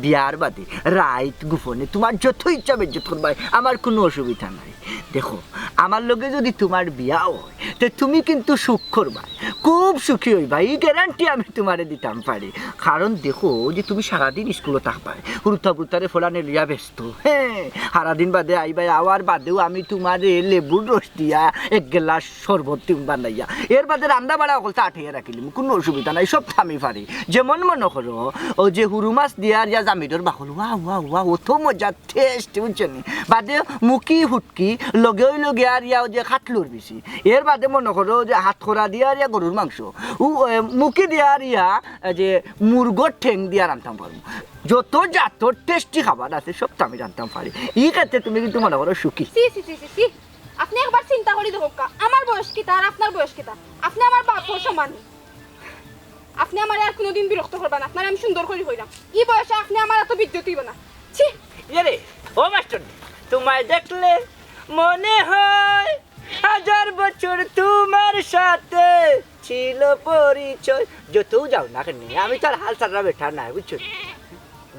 বিয়ার বাদে রাইত গোপনে তুমার যত ইচ্ছা বেইজ্জত করবায়, আমার কুনু অসুবিধা নাই। দেখো, আমার লগে যুদি তুমার বিয়া অয়, তে তুমি কিন্তু সুখ করবায়, খুব সুখী অইবায়, ই গ্যারান্টি আমি তুমারে দিতাম পারি। কারণ দেখো, অউ যে তুমি সারাদিন স্কুলো থাকবায়, হুরুতা-বুরুতারে পড়ানি লইয়া ব্যস্ত, হে, সারাদিন বাদে আইবায়, আওয়ার বাদেও আমি তুমারে লেবুর রস দিয়া এক গেলাস শরবত দিমু বানাইয়া। এর বাদে রান্দা-বাড়া অকলতা আটাইয়া রাখিলিমু, কুনু অসুবিধা নাই, সবতা আমি পারি। যেমন মনো করো, অউ যে হুরু মাছ দিয়া আর ইয়া জামিরর বাকল, ওয়া, ওয়া, ওয়া, অত মজা, টেস্ট, বুঝছো নি? বাদে মুখি হুটকি, লগে অউ লগে আর ইয়া অউ যে কাতলর বিচি। এর বাদে মনো করো যে হাতকরা দিয়া আর ইয়া গরুর মাংস। উ, এ, মুখি দিয়া আর ইয়া, এ, যে মুরগর ঠেং দিয়া রানতাম পারমু। যত জাতর টেস্টি খাবার আছে, সবতা আমি রানতাম পারি। ই ক্ষেত্রে তুমি কিন্তু মনো করো সুখী। ছি, ছি, ছি, ছি, ছি। আপনে একবার চিন্তা করি দেখউক্কা, আমার বয়স কিতা আর আপনার বয়স কিতা? আপনে আমার বাপর সমান। আপনে আমারে আর কুনুদিন বিরক্ত করবা না, আপনারে আমি সুন্দর করি কইরাম। ই বয়সে আপনে আমার এত বিদ্যুৎ অইবো না। ছি! ইয়ে রে, ও মাস্টার, তোমায় দেখলে মনে হয় হাজার বছর তোমার সাথে ছিল পরিচয়। যতউ যাও না কেনে, আমি তো আর হাল ছাড়া বেটা নায়, বুঝছো?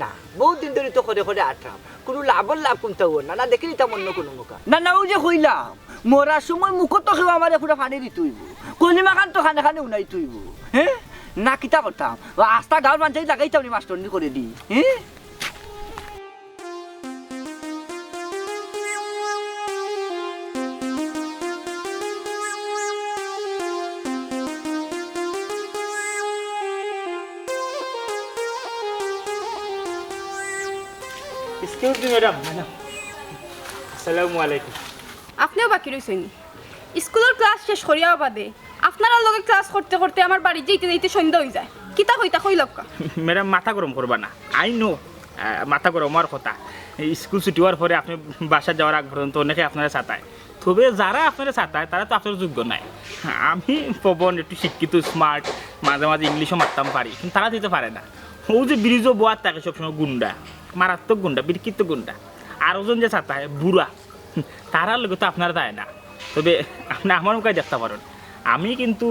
না, বহুত দিন ধরি তো করে করে আটরাম, কুনু লাভর লাভ কুনটাউ অর না, না দেখি নিতাম অন্য কুনু মুখা। না, না, অউ যে কইলাম, মরার সময় মুখো তো কেউ আমারে পুরা পানি দিতে অইবো, কলিমাখান তো খানে খানে উনাইতে অইবো, হে? না কিতা করতাম, অউ আস্তা গাঁওর মানষে লাগাইতাম নি মাস্টারনি করেদি, হে? Excuse me, madam. Madam. আসসালামু আলাইকুম। আপনেও বাকি রইছইন নি? স্কুলর ক্লাস শেষ করিয়া বাদে আপনারার লগে ক্লাস করতে করতে আমার বাড়িত যাইতে যাইতে সন্ধ্যা অইযায়। কিতা কইতা কইলাউক্কা। ম্যাডাম, মাথা গরম করবা না। I know, আহ, মাথা গরম অওয়ার কথা। এই স্কুল ছুটি অওয়ার পরে আপনে বাসাত যাওয়ার আগ পর্যন্ত অনেকে আপনারে সাতায়। তবে যারা আপনারে সাতায়, তারা তো আপনার যোগ্য নায়। আমি পবন একটু শিক্ষিত, smart, মাঝে মাঝে ইংলিশও মাততাম পারি, কিন্তু তারা দিতে পারে না। অউ যে ব্রিজো বওয়াত থাকে সবসময় গুন্ডা, মারাত্মক গুন্ডা, বিকৃত গুন্ডা। আর ওজন যে সাতায়, বুড়া। তারার লগে তো আপনার যায় না। তবে আপনে আমার মুখাই দেখতা পারইন, আমি কিন্তু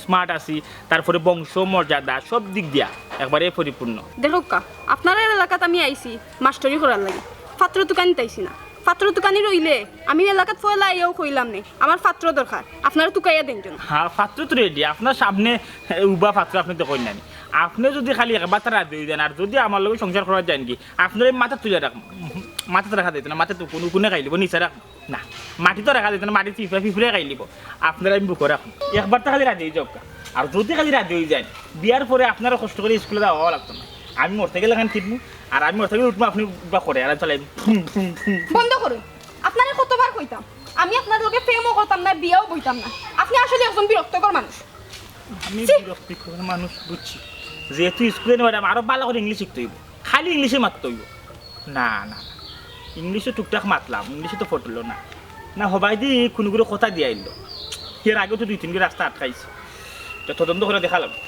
smart আছি, তারপরে বংশ মর্যাদা সব দিক দিয়া একবারে পরিপূর্ণ। দেখউক্কা, আপনারার এলাকাত আমি আইছি মাস্টরি করার লাগি, পাত্র তুকানিত আইছি না। পাত্র তুকানির অইলে আমি এলাকাত পয়লা আইয়াও কইলাম নে, আমার পাত্র দরকার, আপনারা তুকাইয়া দেইন যেন। হ্যাঁ, পাত্র তো ready, আপনার সামনে, এ, উবা পাত্র আপনে দেখইন না নি। আপনে যুদি খালি একবারতা রাজি অইযাইন, আর যুদি আমার লগে সংসার করার চাইন গি, আপনারে মাথাত তুলিয়া রাখমু, মাথাত রাখা যাইতো না, মাথাত কুনু কুনে খাইলিবো, নিচে রাখমু। না, মাটিত রাখা যাইতো না, মাটিত পিঁপড়া, পিঁপড়ায় খাইলিবো। আপনারে আমি বুকো রাখমু। একবারতা খালি রাজি অইযাউক্কা। আর যুদি খালি রাজি অইযাইন, বিয়ার পরে আপনারে কষ্ট করি স্কুলে যাওয়া লাগতো না। আমি মোটরসাইকেল লাখান কিনমু, আর আমি মোটরসাইকেল উঠমু, আপনে উবা করে, আর আমি চালাইমু। Foam, foam, foam, foam. বন্ধ করুন। আপনারে কতবার কইতাম, আমি আপনার লগে প্রেমও করতাম না, বিয়াও বইতাম না। আপনে আসলে একজন বিরক্তকর মানুষ। আমি ছি! বিরক্তিকর মানুষ, বুঝছি। যেহেতু স্কুলে নি ম্যাডাম, আরো ভালা করি ইংলিশ শিখতে অইবো, খালি ইংলিশে মাততে অইবো। না, না, না। ইংলিশে টুকটাক মাতলাম, ইংলিশে তো ফটলো না। না, হবায়দি কুনুগুরে কথা দিয়া আইলো। এর আগেও তো দুই তিনগু রাস্তা আটকাইছে। তো তদন্ত করি দেখা লাগবো।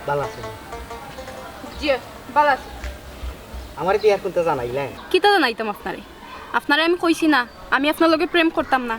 ভালা আছইন? জি, ভালা আছি। আমারে বিয়ার কুনতা জানাইলায়? কিতা জানাইতাম আপনারে? আপনারে আমি কইছি না, আমি আপনার লগে প্রেম করতাম না।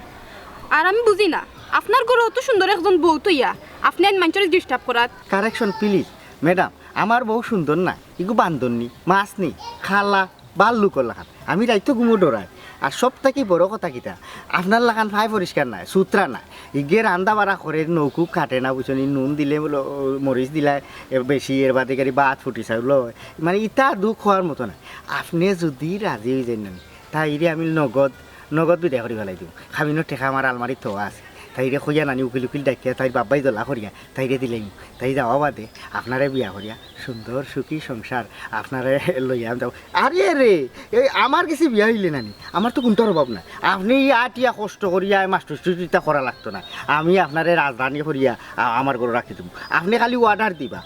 আর আমি বুঝি না, আপনার ঘরো অত সুন্দর একজন বউ থইয়া আপনে আইন মানষরে disturb করাত। Correction, please, madam, আমার বউ সুন্দর না, ইগু বান্দর নি, মাছ নি, খালা, ভাল্লুকর লাখান। আমি রাইতো ঘুমো ডরাই। আর সব থাকি বড় কথা কিতা, আপনার লাখান ফাই পরিষ্কার নায়, সুতরা নায়। ইগে রান্দা বাড়া করের, নৌকুক কাটে না, বুঝছইন নি, নুন দিলে বলো, মরিচ দিলে এ বেশি, এর বাদে গাড়ি ভাত ফুটি চাউল অয়। মানে, ইতা দুখ অওয়ার মতো নায়। আপনে যুদি রাজি অইযাইন না নি, তাইরে আমি নগদ, নগদ বিদায় করি ফালাই দিমু। কাবিনর টেকা আমার আলমারিত থওয়া আছে। তাইরে কইয়া না নি উকিল উকিল ডাকিয়া, তাইর বাব্বাই দলা করিয়া, তাইরে দিলাইমু। তাই যাওয়া বাদে আপনারে বিয়া করিয়া সুন্দর সুখী সংসার আপনারে লইয়া আমি যাবো। আরে রে, এই আমার গেছে বিয়া অইলে না নি, আমার তো কুনটার অভাব নাই। আপনে ই আটিয়া কষ্ট করিয়া এই মাস্টরি ইতা করা লাগতো না। আমি আপনারে রাজরানি করিয়া আ-, আমার ঘরো রাখি দিমু। আপনে খালি order দিবা,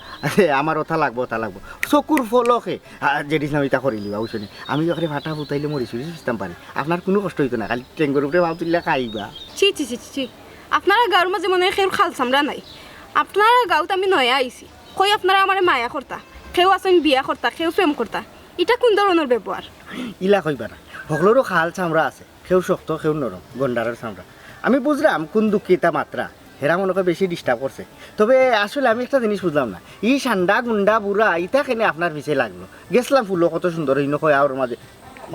আমার ওটা লাগবো, ওটা লাগবো। চকুর পলকে, আ, যেটি ইচ্ছা ইতা করিলিবা, বুঝছইন নি? আমি ওখানে ফাটা ফুতাইলে মরি চুরি সিস্টেম পারি। আপনার কুনু কষ্ট অইতো না, খালি টেঙ্গর উপরে পাও তুলিয়া খাইবা। ছি, ছি, ছি, ছি, ছি। আপনারার গাঁওর মাঝে মনে অয় কেউর খাল চামড়া নাই। আপনারার গাঁওত আমি নয়া আইছি। কই আপনারা আমারে মায়া করতা, কেউ আছইন বিয়া করতা, কেউ প্রেম করতা, ইটা কুন ধরনর ব্যবহার? ইলা কইবা না, হকলরও খাল চামড়া আছে, কেউ শক্ত, কেউ নরম, গন্ডারের চামড়া। আমি বুঝরাম কুন দুঃখিতা মাতরা, হেরা মনে কয় বেশি disturb করছে। তবে আসলে আমি একটা জিনিস বুঝলাম না, ই সান্ডা গুন্ডা বুড়া ইতা কেনে আপনার পিছে লাগলো? গেছলাম ফুলো কত সুন্দর, ইনো কয় আওর মাঝে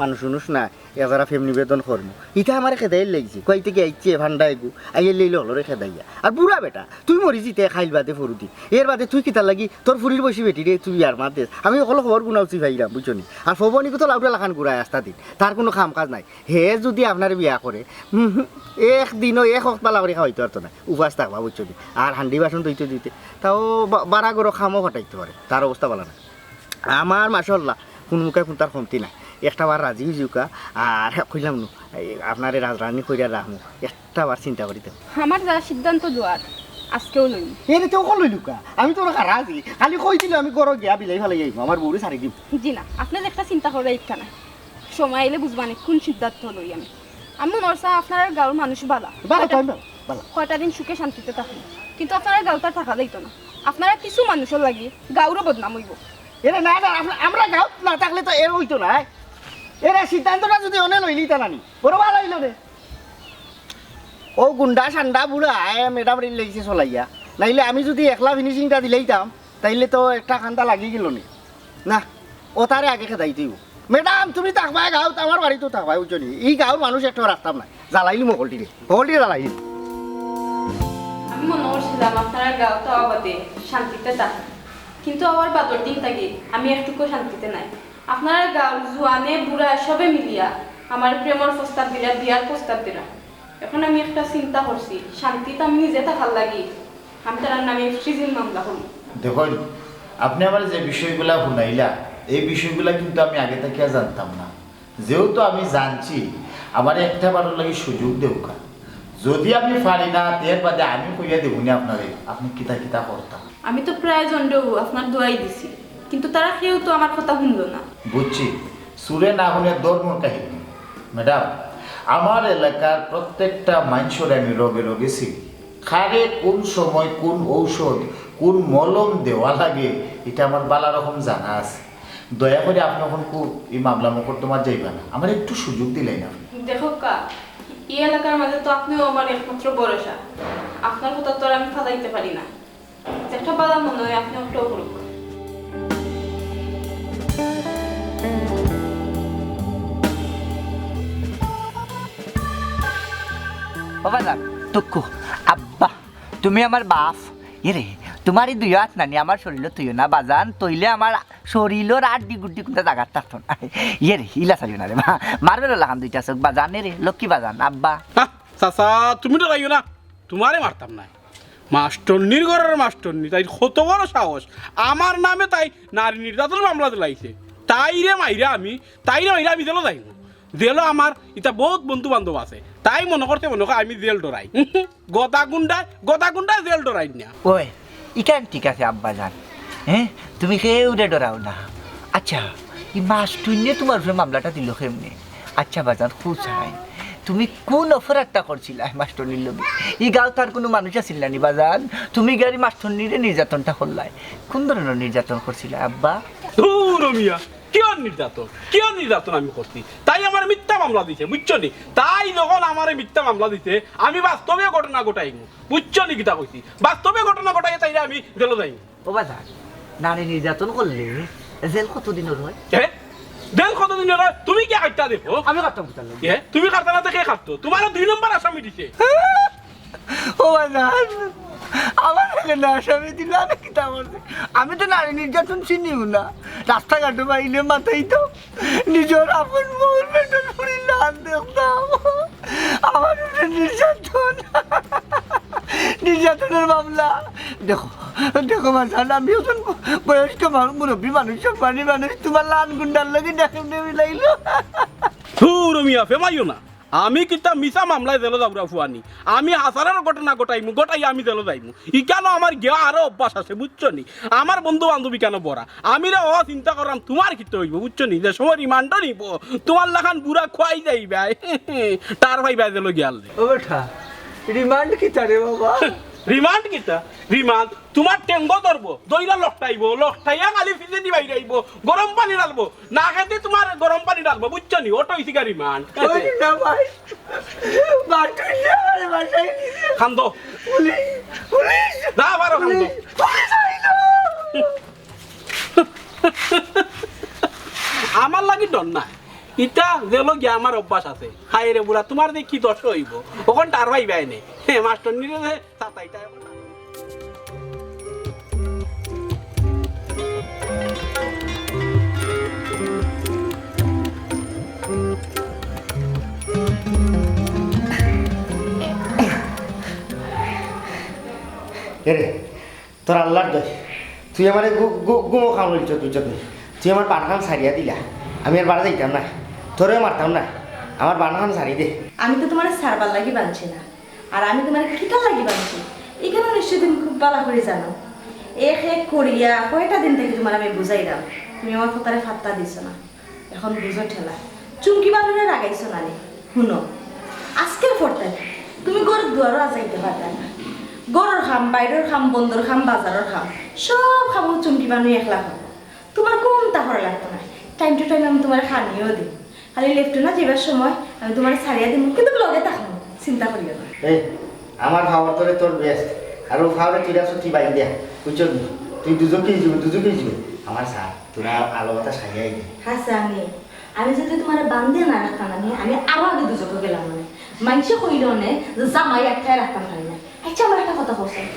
মানুষ উনুষ না, এ যারা প্রেম নিবেদন করমু। ইতা আমারে খেদাইল লাগছে, কইতে কি আইছে ভান্ডা এগু, আইয়ে লইলে হলরে খেদাইয়া। আর বুড়া বেটা, তুই মরি যিতে খাইল বাদে ফরুদি। এর বাদে তুই কিতার লাগি তোর ফুরির বয়সী বেটিরে তুই বিয়ার মাত দেস? আমি হকল খবর গুনাউছি ভাইরাম, বুঝছো নি? আর ফবনিকে তো লাউটা লাখান ঘুরায় আস্তা দিন, তার কুনু কাম কাজ নাই। হে যুদি আপনারে বিয়া করে, হুম, হুম, একদিনও এক হক্ত পালা করি খাওয়াইতে পারতো না, উপাস থাকবা, বুঝছো নি? আর হান্ডি বাসন ধুইতে ধুইতে তাও বা-, বারা গরো কামও ফাটাইতে পারে, তার অবস্থা ভালা না। আমার মাশাআল্লাহ, কুনু মুখে কুনতার কমতি নাই। একটা বার রাজি অইযুক্কা, আর কইলাম নু, এই আপনারে রাজরানি করিয়া রাখমু, একটা বার চিন্তা করি তো। আমার যা সিদ্ধান্ত দেওয়ার, আজকেউ লইমু। এরে তো অখন লইলুক্কা, আমি তো অখন রাজি, খালি কই দিলে আমি ঘরো গিয়া বিলাই ফালাই আইমু, আমার বউরে ছাড়ি দিমু। জি না, আপনে যে একটা চিন্তা কররা ইটা না, সময় আইলে বুঝবা নে কুন সিদ্ধান্ত লই আমি। আমি মনো করছি আপনারার গাঁওর মানুষ বালা। বালা তো আমি বালা, বালা। কয়টা দিন সুখে শান্তিতে থাকমু, কিন্তু আপনারার গাঁওত আর থাকা যাইতো না। আপনারা কিছু মানুষর লাগি গাঁওরও বদনাম অইবো। এরে না, না, আমরা, আমরা গাঁওত না থাকলে তো এর অইতো না। এরে সিদ্ধান্তটা যুদি অনে লইলিতা নানি, বড় বালা অইলো রে। অউ গুন্ডা সান্ডা বুড়া আয় ম্যাডামরে লইছে চলাইয়া, নাইলে আমি যুদি একলা finishingটা দিলাইতাম, তাইলে তো একটা কান্দা লাগি গেলো নে। না, অতারে আগে খেদাইতে অইবো। ম্যাডাম, তুমি থাকবায় গাঁওত, আমার বাড়িত থাকবায়, বুঝছো নি? ই গাঁওর মানুষ একটা রাখতাম না, জ্বালাইলি মকলটিরে, মকলটিরে জ্বালাইলি। আমি মনো করছিলাম আপনারার গাঁওত আওয়া বাদে শান্তিতে থাকমু, কিন্তু আওয়ার বাদর দিন থাকি আমি একটুকু শান্তিতে নাই। আপনারার গাঁওর জুয়ানে বুড়া সবে মিলিয়া আমার প্রেমর প্রস্তাব দিরা, বিয়ার প্রস্তাব দিরা। অখন আমি একটা চিন্তা করছি, শান্তিত আমি নিজে থাকার লাগি আমি তারার নামে ফ্রিজিং মামলা করমু। দেখইন, আপনে আমারে যে বিষয়গুলা হুনাইলা, এই বিষয়গুলা কিন্তু আমি আগে থাকিয়া জানতাম না। যেহেতু আমি জানছি, আমারে একটা বারর লাগি সুযোগ দেউক্কা। যুদি আমি পারি না, এর বাদে আমি কইয়া দেবো নি আপনারে, আপনে কিতা কিতা করতা। আমি তো প্রায় জনরেউ আপনার দোয়াই দিছি, কিন্তু তারা কেউ তো আমার কথা হুনলো না। বুঝছি, চুরে না হুনে ধর্মর কাহিনী। ম্যাডাম, আমার এলাকার প্রত্যেকটা মানষরে আমি রোগে রোগে চিনি। কারে কুন সময় কুন ঔষধ, কুন মলম দেওয়া লাগে, ইটা আমার বালা রকম জানা আছে। দয়া করি আপনে অখন কু-, ই মামলা মকদ্দমাত যাইবা না, আমারে একটু সুযোগ দিলাইন আপনে। দেখউক্কা, ই এলাকার মাঝে তো আপনেউ আমার একমাত্র ভরসা, আপনার কথা তো আর আমি ফালাইতে পারি না। যেটা বালা মনো অয় আপনে ওটাউ করউক্কা। ও বাজান, তুক্কু, আব্বা, তুমি আমার বাফ। এরে, তুমার ই দুই আত নানি আমার শরীলো থইও না বাজান, থইলে আমার শরীলর আড্ডি গুড্ডি কুনটা জাগাত থাকতো না। এরে, ইলা চাইও না রে মা, মারবে লাখান দুইটা চউখ বাজান, এরে, লক্ষ্মী বাজান, আব্বা। হা, চাচা, তুমি ডরাইও না, তুমারে মারতাম নায়। মাস্টরনির ঘরর মাস্টরনি, তাইর কত বড় সাহস, আমার নামে তাই নারী নির্যাতন মামলা দিলাইছে। তাইরে মাইরা আমি, তাইরে মাইরা আমি জেলো যাইমু। জেলো আমার ইতা বউত বন্ধু বান্ধব আছে, তাই মনো করছে মনো কয় আমি জেল ডরাই। গদা গুন্ডায়, গদা গুন্ডায় জেল ডরাইন না। ওই, ইখান ঠিক আছে আব্বাজান, হে, তুমি কেউরে ডরাও না। আচ্ছা, ই মাস্টরনিয়ে তুমার উপরে মামলাটা দিলো কেমনে? আচ্ছা বাজান, কও চাই, তুমি কুন অপরাধটা করছিলায় মাস্টরনির লগে? ই গাঁওত আর কুনু মানুষ আছিল না নি বাজান? তুমি গিয়া ই মাস্টরনিরে নির্যাতনটা করলায়। কুন ধরনর নির্যাতন করছিলায় আব্বা? ধুর মিয়া, কিওর নির্যাতন? কিওর নির্যাতন আমি করছি? তাই আমারে মিথ্যা মামলা দিছে, বুঝছো নি? তাই যখন আমারে মিথ্যা মামলা দিছে, আমি বাস্তবে ঘটনা ঘটাইমু, বুঝছো নি কিতা কইছি? বাস্তবে ঘটনা ঘটাইয়া তাইরে আমি জেলো যাইমু। ও বাজান, নারী নির্যাতন করলে জেল কতদিনর অয়? এ? জেল কতদিনর অয়? তুমি কিতা কাটতা দেখো? আমি কাটতাম কিতার লাগি? এ? তুমি কাটতা না তো কে কাটতো? তুমারে দুই নম্বর আসামি দিছে। ও বাজান, আমারে কেনে আসামি দিলা, আমি কিতা করছি? আমি তো নারী নির্যাতন চিনিও না। রাস্তাঘাটো পাইলে মাতাইতাম, নিজর আপন বউর পেটর ফুড়ির লাখান দেখতাম। আমার উপরে নির্যাতন, নির্যাতনর মামলা। দেখো, দেখো বাজান, আমি একজন বয়স্ক মানুষ, মুরব্বি মানুষ, সম্মানী মানুষ, তুমার লাখান গুন্ডার লগে দেখা মিলাইলো। ধুর মিয়া, ফেমাইও না। আমি কিতা মিছা মামলায় জেলো যাউরা ফুয়ানি? আমি হাজারো ঘটনা ঘটাইমু, ঘটাইয়া আমি জেলো যাইমু। ইখানো আমার গিয়া আরো অভ্যাস আছে, বুঝছো নি? আমার বন্ধু বান্ধব ইখানো বড়া। আমি রে ও চিন্তা করলাম, তুমার কিতা অইবো, বুঝছো নি? যে সময় রিমান্ডো নিবো, তুমার লাখান বুড়া খুয়াই যাইবায়। টার পাইবায় জেলো গিয়ালে। ও বেটা, রিমান্ড কিতা রে বাবা? রিমান্ড কিতা? রিমান্ড তুমার টেঙ্গো ধরবো, ধইরা লটকাইবো, লটকাইয়া খালি ফিজেদি বাইরাইবো, গরম পানি ঢালবো, না খেতে তুমার গরম পানি ঢালবো, বুঝছো নি? ওটা অইছে গিয়া রিমান্ড। ওই না ভাই, বাটুইয়া আমার বাসায় নিছে। কান্দো। পুলিশ, পুলিশ, যা পারো কান্দো। পুলিশ, পুলিশ আইলো। আমার লাগি ডর না, ইতা জেলো গিয়া আমার অভ্যাস আছে। হায় রে বুড়া, তুমার যে কি দশা অইবো, অখন টার পাইবায় নে। হে, মাস্টরনিরে যে সাতাইতা অখন। এরে, তোর আল্লার দোহাই, তুই আমারে গু-, গু-, গুমো খাওয়াইছস, বুঝছস নি? তুই আমার পানখান ছাড়িয়া দিলা। আমি আর বাড়া যাইতাম না, তোরেও মারতাম না, আমার বানাখান ছাড়ি দে। আমি তো তুমারে ছাড়বার লাগি বানছি না, আর আমি তুমারে কিতার লাগি বানছি, ইখান নিশ্চয় তুমি খুব ভালা করি জানো। এক এক করিয়া কয়টা দিন থাকি তুমারে আমি বুঝাইরাম, তুমি আমার কথারে পাত্তা দিছো না। এখন বুঝো ঠেলা, চুমকি বানুরে রাগাইছো না নি? হুনো, আজকের পর থাকি তুমি ঘরর দুয়ারো আর যাইতে পারতায় না। ঘরর কাম, বাইরর কাম, বন্দর কাম, বাজারর কাম, সব কাম চুমকি বানু একলা করবো। তুমার কুন্তা করা লাগতো না। Time to time আমি তুমারে খানিও দিমু। খালি লেফটুনা যাইবার সময় আমি তুমারে ছাড়িয়া দিমু, কিন্তু লগে থাকমু, চিন্তা করিও না। এই, আমার পাওর তলে তোর বেস্ট, আর অউ পাওরে তুই রাখছস তুই বাইন্দিয়া, বুঝছস নি? তুই দুজকেই যাবে, দুজকেই যাবে। আমার স্যার, তোরা আলো বাতাস খাইয়া আইবি। হাছানি, আমি যদি তুমারে বান্দিয়া না রাখতাম না, আমি আরো আগে দুজকো গেলাম মানে। মাইনষে কইলো নে যে জামাই একটায় রাখতাম পারি না। আচ্ছা, আমার একটা কথা কও ছাইন,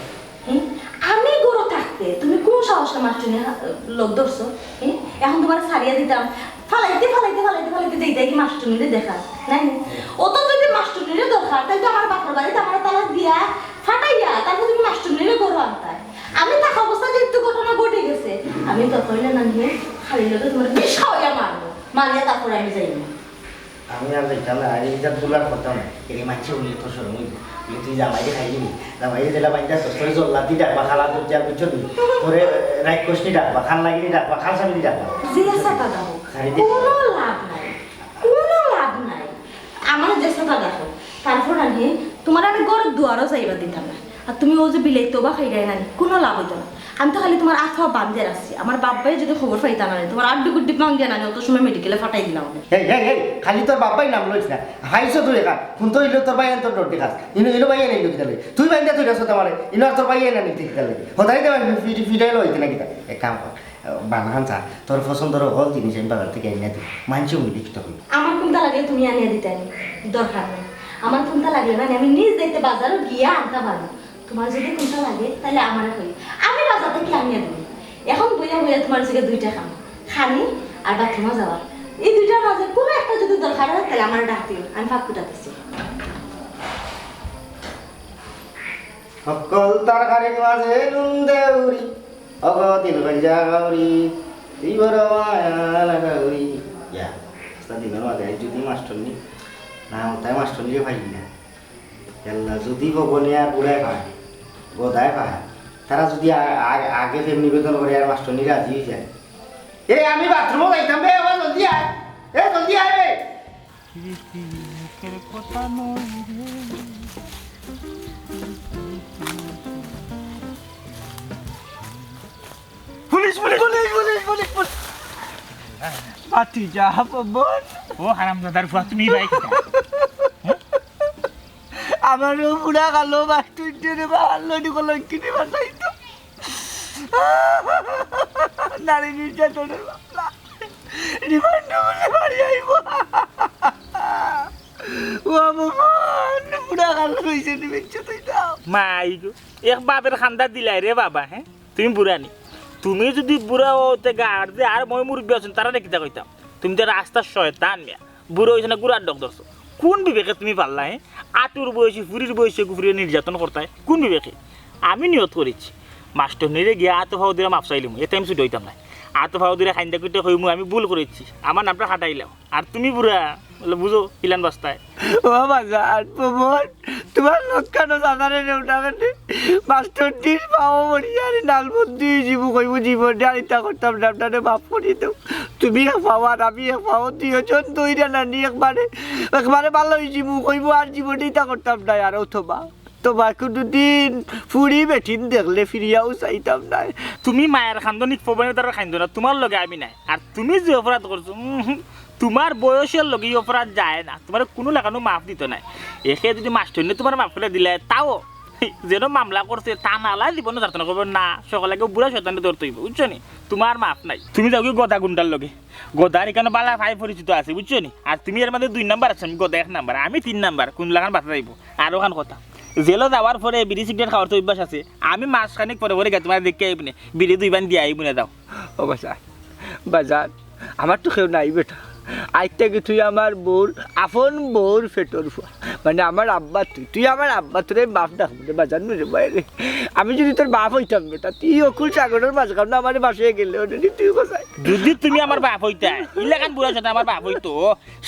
হুম? আমি ঘরো থাকতে তুমি কুন সাহসে মাস্টরনির লগ ধরছো? হুম? এখন তুমারে ছাড়িয়া দিতাম, ফালাইতে, ফালাইতে, ফালাইতে, ফালাইতে যাইতায় কি মাস্টরনিরে দেখাত, নায় নি? অত যদি মাস্টরনিরে দরকার, তাইলে তো আমার বাপর বাড়িত আমারে তালাক দিয়া, ফাটাইয়া, তারপর তুমি মাস্টরনিরে ঘরো আনতায়। আমি থাকা অবস্থায় যেহেতু ঘটনা ঘটি গেছে, আমি দরকার অইলে না নিয়া খালি লগে তুমারে বিষ খাওয়াইয়া মারমু, মারিয়া তারপরে আমি যাইমু। আমি আর যাইতাম না, আর ইতা তুলার কথা না। এরে মাইনষে হুনলে তোর শরম অইবো। তুই, তুই জামাইরে খাইলি নি? জামাইরে যেলা বাইন্দা তোর, তোরে জল্লাদ দি ডাকবা, খালা দরজা, বুঝছস নি? তোরে রাক্ষস নি ডাকবা, খান লাগি নি ডাকবা, খান স্বামী নি ডাকবা। যে ছাতা দাও, ছাড়ি দে। কুনু লাভ নাই, কুনু লাভ নাই। আমারে যে ছাতা ডাকো, তারপর আমি তুমারে আমি ঘরর দুয়ারো যাইবার দিতাম না। আর তুমি অউ যে বিলাই তওবা খাইরায় না নি, কুনু লাভ অইতো না। আমি তো খালি তুমার আত পাও বান্দিয়া রাখছি। আমার বাপ ভাইয়ে যদি খবর পাইতা না নি, তুমার আড্ডি গুড্ডি ভাঙ্গিয়া না নি, অত সময় মেডিকেলে ফাটাই দিলাম আমি। এই, এই, এই, খালি তোর বাপ ভাইর নাম লইস না। হাইছো তুই এখান। কুন্তা অইলো তোর ভাইয়ে তোর ডর দেখাস। ইনো, ইনো ভাইয়ে নাই কিতা লাগি? তুই বাইন্দা তুই রাখছস আমারে। ইনো আর তোর ভাইয়ে নাই কিতা লাগি? হতাই দে, ফিটাইলো অইতে না কিতা? এক কাম কর। বানাখান চা, তোর পছন্দর হকল জিনিস আমি বাজার থাকি আনিয়া দিমু। মাইনষে হুনলে কিতা কইবো? আমার কুন্তা লাগলে তুমি আনিয়া দিতায় নি, দরকার নাই। আমার কুন্তা লাগলে না, আমি নিজ দায়িত্বে বাজারো গিয়া আনতাম পারমু। তুমার যদি কুন্তা লাগে, তাইলে আমারে কইও, আমি বাজার থাকি আনিয়া দিমু। এখন বইয়া বইয়া তুমার জাগা দুইটা কাম, খানি আর বাথরুমো যাওয়া। ই দুইটার মাঝে কুনু একটা যদি দরকার অয়, তাইলে আমারে ডাক দিও, আমি ফাঁক ফুটা দিছি। হকল তরকারির মাঝে নুন দেউরি, অগো দিল গঞ্জা গাউরি, তুই বড় মায়া লাগাউরি। ইয়া, উস্তাদ দিনর মাঝে আইজ যদি মাস্টরনি, না, তাই মাস্টরনিরে পাইলি না। ইয়াল্লা, যদি ভবনে আর বুড়ায় পায়, গদায় পায়, তারা যদি আ-, আ-, আগে প্রেম নিবেদন করে আর মাস্টরনি রাজি অই যায়। এ, আমি বাথরুমো যাইতাম বে, বাবা, জলদি আয়। এ, জলদি আয় বে। Police, police, police, police, police, police. ভাতিজা, পবন। ও হারামজাদার ফুয়া, তুমি ভাই কিতা? আমার অউ বুড়া কালো বাস্তুর জন্য বাহার লড়ি কলঙ্কিনী বাঁচাইতো। নারী নির্যাতনের মামলা। রিমান্ড বলে বাড়ি আইবো। ও ভগবান, বুড়া কালো রইছে, নিবেচ্ছ তুই দাও। মাই গো, এক বাপের খান্দা দিলাই রে বাবা, হ্যাঁ? তুমি বুড়া নি? তুমি যদি বুড়া অও, তে গার যে আর মই মুরব্বি আছইন, তারারে কিতা কইতাম? তুমি তো রাস্তার শয়তান মিয়া। বুড়া অইছো না, গুড়ার ডগ ধরছো। কুন বিবেকে তুমি পারলায়, হ্যাঁ? আটুর বয়সী, ফুরির বয়সী, গুফুরিয়ে নির্যাতন করতায়? কুন বিবেকে? আমি নিয়ত করিছি, মাস্টরনিরে গিয়া আতো ফাও ধরিয়া মাফ চাইলিমু, এতে আমি ছুটি অইতাম নায়। আতো ফাও ধরিয়া খাইন্দা কইতে কইমু, আমি ভুল করিছি, আমার নামটা কাটাইলাও। আর তুমি বুড়া, বলে বুঝো, কিলান বাস্তায়। ও বাজান, পবন, তুমার লক্ষানো সাদারে রে উঠাবে নে। মাস্টরনির পাও মরিয়া রে নাল বন্দি অই যিমু, কইমু জীবনে আর ইতা করতাম না, আপনারে মাফ করি দেও। তুমি এক পাও আর আমি এক পাও, দুইজন ধইরা নানি একবারে, একবারে ভালা অই যিমু, কইমু আর জীবনে ইতা করতাম না। আর অথবা, অথবা কুনুদিন ফুড়ি বেটিন দেখলে ফিরিয়াও চাইতাম নায়। তুমি মায়ের খান্দো নি, পবনের দ্বারা খান্দো না, তুমার লগে আমি নাই। আর তুমি যে অপরাধ করছো, উম, হুম, তুমার বয়সের লগে ই অপরাধ যায় না, তুমারে কুনু লাখানো মাফ দিতো নায়। একে যদি মাস্টরনিয়ে তুমারে মাফ করি দিলায়, তাও যেন মামলা করছে, তা নালা জীবনে যাতনা করবো না, সকল আগে বুড়া শয়তানরে ধরতে অইবো, বুঝছো নি? তুমার মাফ নাই। তুমি যাওগি গদা গুন্ডার লগে, গদার ইখানো ভালা ভাই পরিচিত আছে, বুঝছো নি? আর তুমি এর মাঝে দুই নাম্বার আছো, আমি গদা এক নাম্বার, আমি তিন নাম্বার, কুন লাখান বাঁচা যাইবো? আর অখান কথা, জেলো যাওয়ার পরে বিড়ি সিগারেট খাওয়ার তো অভ্যাস আছে, আমি মাস খানিক পরে পরে গিয়া তুমারে দেখিয়া আইমুনে, বিড়ি দুই বান দিয়া আইমুনে, যাও। ও বাজান, বাজান, আমার তো কেউ নাই বেটা। আইজ থাকি তুই আমার বউর, আপন বউর পেটর ফুয়া। মানে আমার আব্বা তুই, তুই আমার আব্বা, তোরে বাপ ডাকমু রে বাজান রে ভাই রে। আমি যদি তোর বাপ অইতাম বেটা, তুই অকুল সাগরর মাঝখানো আমারে ভাসাইয়া গেলে, ওরে নি তুই কোথায়? যদি তুমি আমার বাপ অইতায়, ইলাখান বুড়া সাথে আমার বাপ অইতো,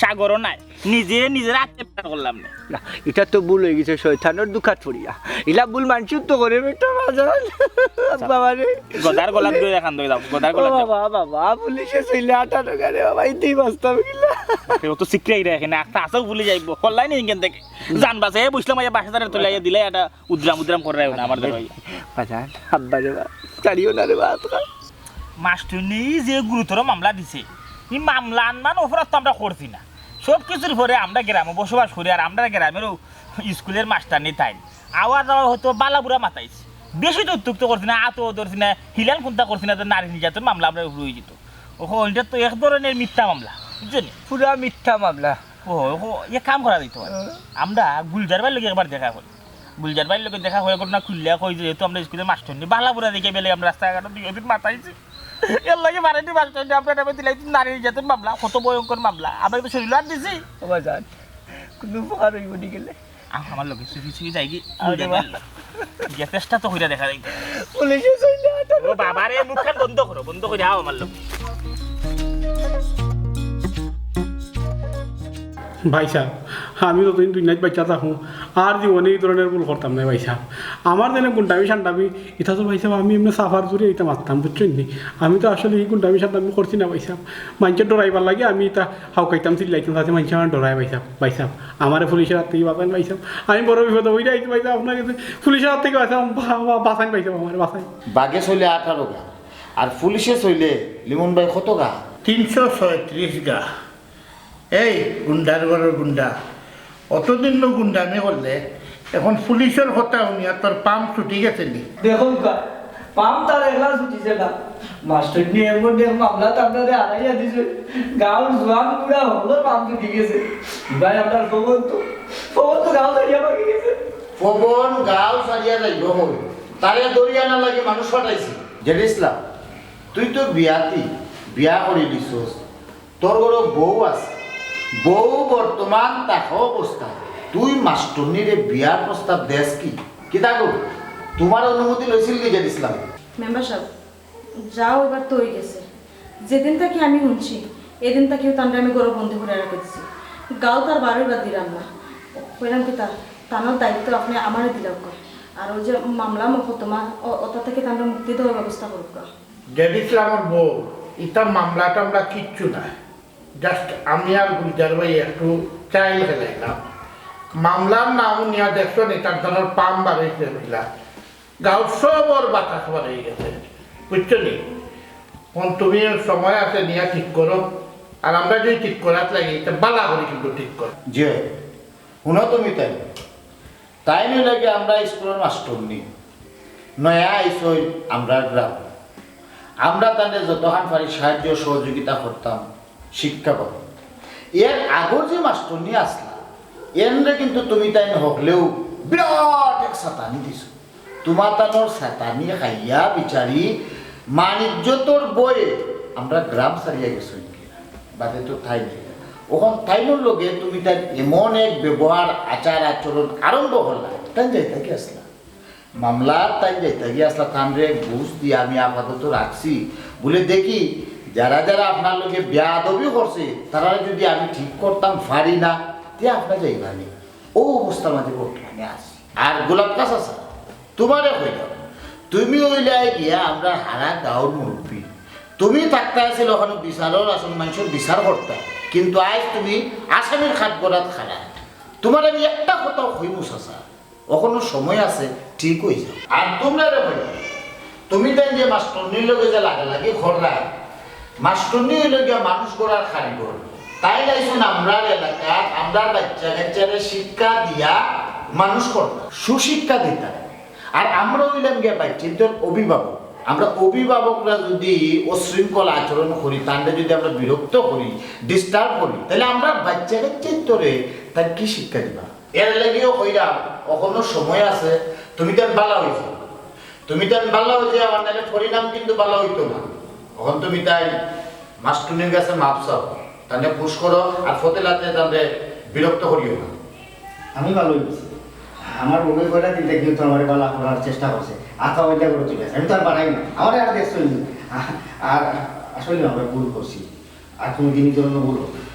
সাগরও নাই। নিজে নিজের আত্মহত্যা করলাম না। না, ইটা তো ভুল অইগেছে, শয়তানর দুখাত পড়িয়া। ইলা ভুল মানষে তো করে বেটা বাজান। বাবা রে। গদার গলাত ধরে দেখান ধরে দাও, গদার ও গলাত দাও। বাবা, বাবা, পুলিশে ছইলে আটা ঢোকা রে বাবা, ইতেই বাস্তব কিলা। কেউ তো শিখলেই রে এখানে, একটা আসাও ভুলে যাইব। করলাই নি ইখান থেকে। জান বাসে, এ বুঝলাম, এই বাসা তারা তুলে আইয়া দিলে একটা উদ্রাম উদ্রাম করে রাখো না, আমার ধরো। বাজান, আব্বা রে বাবা, ছাড়িও না রে বাবা, তোরা। মাস্টরনি যে গুরুতর মামলা দিছে, এই মামলা আনমান অপরাধ তো আমরা করছি না। সব কিছুর পরে আমরা গ্রামে বসবাস করি, আর আমরা গ্রামেরও স্কুলের মাস্টারনি তাই। আওয়া যাওয়া হয়তো বালা বুড়া মাতাইছে। বেশি তো উত্তক্ত করছি না, আতো ধরছি না, হিলান কুন্তা করছি না, তো নারী নির্যাতন মামলা আমরা উপরে হয়ে যেত। ওহো, এটা তো এক ধরনের মিথ্যা মামলা, বুঝছো নি? পুরা মিথ্যা মামলা। ও, ও, এক কাম করা যাইতো পারে। হ্যাঁ। আমরা গুলজার ভাইর লগে একবার দেখা করি। গুলজার ভাইর লগে দেখা করি, ঘটনা খুললে কই যে যেহেতু আমরা স্কুলের মাস্টরনি, বালা বুড়া দেখে বেলে আমরা রাস্তাঘাটে দুই দিন মাতাইছি। এর লাগে মারেনি মাস্টরনি, আমরা নামে দিলাই নারী নির্যাতন মামলা, কত ভয়ঙ্কর মামলা। আমরা তো শরীর আর দিছি। ও বাজান, কোনো উপকার হইব নি গেলে? আ-, আমার লগে চুপি চুপি যাইগি, আরে গুলজার বাহ। ভাইর লগে। গিয়া চেষ্টা তো কইরা দেখা যাইতো। পুলিশে ছইলে আটা ও বাবা রে, মুখখান বন্ধ করো, বন্ধ করে আও আমার লগে। ভাইসাব, আমি যতদিন দুনিয়াত বাইচ্চা থাকমু, আর জীবনে ই ধরনের ভুল করতাম নায় ভাইসাব। আমার যেন গুন্ডামি সান্ডামি, ইতা তো ভাইসাব আমি এমনে সাফার জুরে ইতা মারতাম, বুঝছইন নি? আমি তো আসলে ই গুন্ডামি সান্ডামি করছি না ভাইসাব। মাইনষে ডরাইবার লাগি আমি ইতা হাউকাইতাম, চিল্লাইতাম, যাতে মাইনষে আমারে ডরায় ভাইসাব। ভাইসাব, আমারে পুলিশের হাত থাকি বাঁচাইন ভাইসাব। আমি বড় বিপদো পড়িয়া আইছি ভাইসাব, আপনার গেছে পুলিশের হাত থাকি বাঁচাইন, বা-, বা-, বাঁচাইন ভাইসাব, আমারে বাঁচাইন। বাঘে ছইলে আঠারো ঘা, আর পুলিশে ছইলে লিমন ভাই কত ঘা? তিনশো ছয়ত্রিশ ঘা। এই গুন্ডার ঘরর গুন্ডা, অতদিন নু গুন্ডামি করলে, এখন পুলিশর কথা হুনিয়া তোর পাম ছুটি গেছে নি? দেখো কা, পাম তার একলা ছুটিছে না। মাস্টরনি এমন এক মামলাত আমরারে হারাইয়া দিছে। গাঁওর জোয়ান বুড়া হকলর পাম ছুটি গেছে। ভাই, আমরার পবন তো, পবন তো গাঁও ছাড়িয়া ভাগি গেছে। পবন গাঁও ছাড়িয়া যাইব কই? তারে ধরিয়া আনার লাগি মানুষ পাঠাইছি। জেড ইসলাম, তুই তো বিয়াতি, বিয়া করি দিছস, তোর ঘরো বউ আছে, বউ বর্তমান থাকা অবস্থা, তুই মাস্টরনিরে বিয়ার প্রস্তাব দেস কি? কিতা গো, তুমার অনুমতি লইছিল নি জেড ইসলাম? মেম্বার সাব, যা অইবার তো অই গেছে। যেদিন থাকি আমি হুনছি, এদিন থাকিউ তানরে আমি ঘরো বন্দি করিয়া রাখি দিছি। গাঁও তার বারইবার দিলাম না। কইলাম কিতা, তানর দায়িত্ব আপনে আমারে দিলাউক্কা। আর ওই যে মামলা মকদ্দমা, অ-, ওটা থাকি তানরে মুক্তি দেওয়ার ব্যবস্থা করুক্কা। জেড ইসলামর বউ, ইতা মামলা টামলা কিচ্ছু নায়। Just আমি আর গুলজার ভাই একটু চাইল খেলাইলাম। মামলার নাম নিয়া দেখছো নি, তার ধরনের পাম বাড়াইছে বুঝলা। গাঁও সবর বাতাস বাড়াই গেছে, বুঝছো নি? এখন তুমি সময় আছে নিয়া ঠিক করো, আর আমরা যদি ঠিক করাত লাগি, তে বালা করি কিন্তু ঠিক করো। জি, হুনো তুমি তাই। তাইন অইলা গি আমরা স্কুলর মাস্টরনি, নয়া আইছইন আমরার গ্রাম। আমরা তানরে যতখান পারি সাহায্য সহযোগিতা করতাম, শিক্ষা পাবো। এর আগর যে মাস্টরনি আছলা, এনরে কিন্তু তুমি তাইন হকলেউ বিরাট এক সাতানি দিছো। তুমার তানর সাতানি খাইয়া বিচারি মান ইজ্জতর বয়ে আমরা গ্রাম ছাড়িয়া গেছইন গিয়া। বাদে তো তাইন নাই। অখন তাইনর লগে তুমি তাইন এমন এক ব্যবহার, আচার আচরণ আরম্ভ করলা, তাইন যাইতা গি আছলা। মামলাত তাইন যাইতা গি আছলা, তানরে ঘুষ দিয়া আমি আপাতত রাখছি। বুলে দেখি, যারা যারা আপনার লগে বেয়াদবি করছে, তারারে যদি আমি ঠিক করতাম পারি না, তে আপনে যাইবা নি। অউ অবস্থার মাঝে বর্তমানে আছি। আর গোলাপ গাছ আছে, তুমারে কইলাম, তুমি অইলায় গিয়া আমরার হারা গাঁওর মুরব্বি। তুমি থাকতা আছিল অখানো বিচারর আসন, মানষর বিচার করতা, কিন্তু আইজ তুমি আসামির কাঠগড়াত খাড়া। তুমারে আমি একটা কথাউ কইমু চাচা, অখনো সময় আছে, ঠিক অই যাও। আর তুমরারে কইলাম, তুমি তাইন যে মাস্টরনির লগে যে লাগালাগি কররায়, মাস্টরনি অইলো গিয়া মানুষ গড়ার কারিগর। তাইন আইছইন আমরার এলাকাত, আমরার বাইচ্চা কাইচ্চারে শিক্ষা দিয়া মানুষ করতা, সুশিক্ষা দিতা। আর আমরা অইলাম গিয়া বাইচ্চাইন্তর অভিভাবক। আমরা অভিভাবকরা যদি অশৃঙ্খল আচরণ করি, তানরে যদি আমরা বিরক্ত করি, disturb করি, তাইলে আমরার বাইচ্চা কাইচ্চাইন্তরে তাইন কি শিক্ষা দিবা? এর লাগিও কইরাম, অখনো সময় আছে, তুমি তাইন বালা অই যাও। তুমি তাইন বালা অই যাও, আর নাইলে পরিণাম কিন্তু বালা অইতো না। অখন তুমি তাইন মাস্টরনির গেছে মাফ চাও। তানরে পুশ করো, আর ফতে লাতে তানরে বিরক্ত করিও না। আমি ভালোই বুঝি। আমার বউয়ে কয়টা দিন থাকি কিন্তু আমারে বালা করার চেষ্টা করছে। আতা ওইটা করে চলে আছে, আমি তো আর বাড়াই না। আমারে আর দেখছো নি। আর আসলে আমরা ভুল করছি, আর কোনোদিন এই ধরনের ভুল হবে না।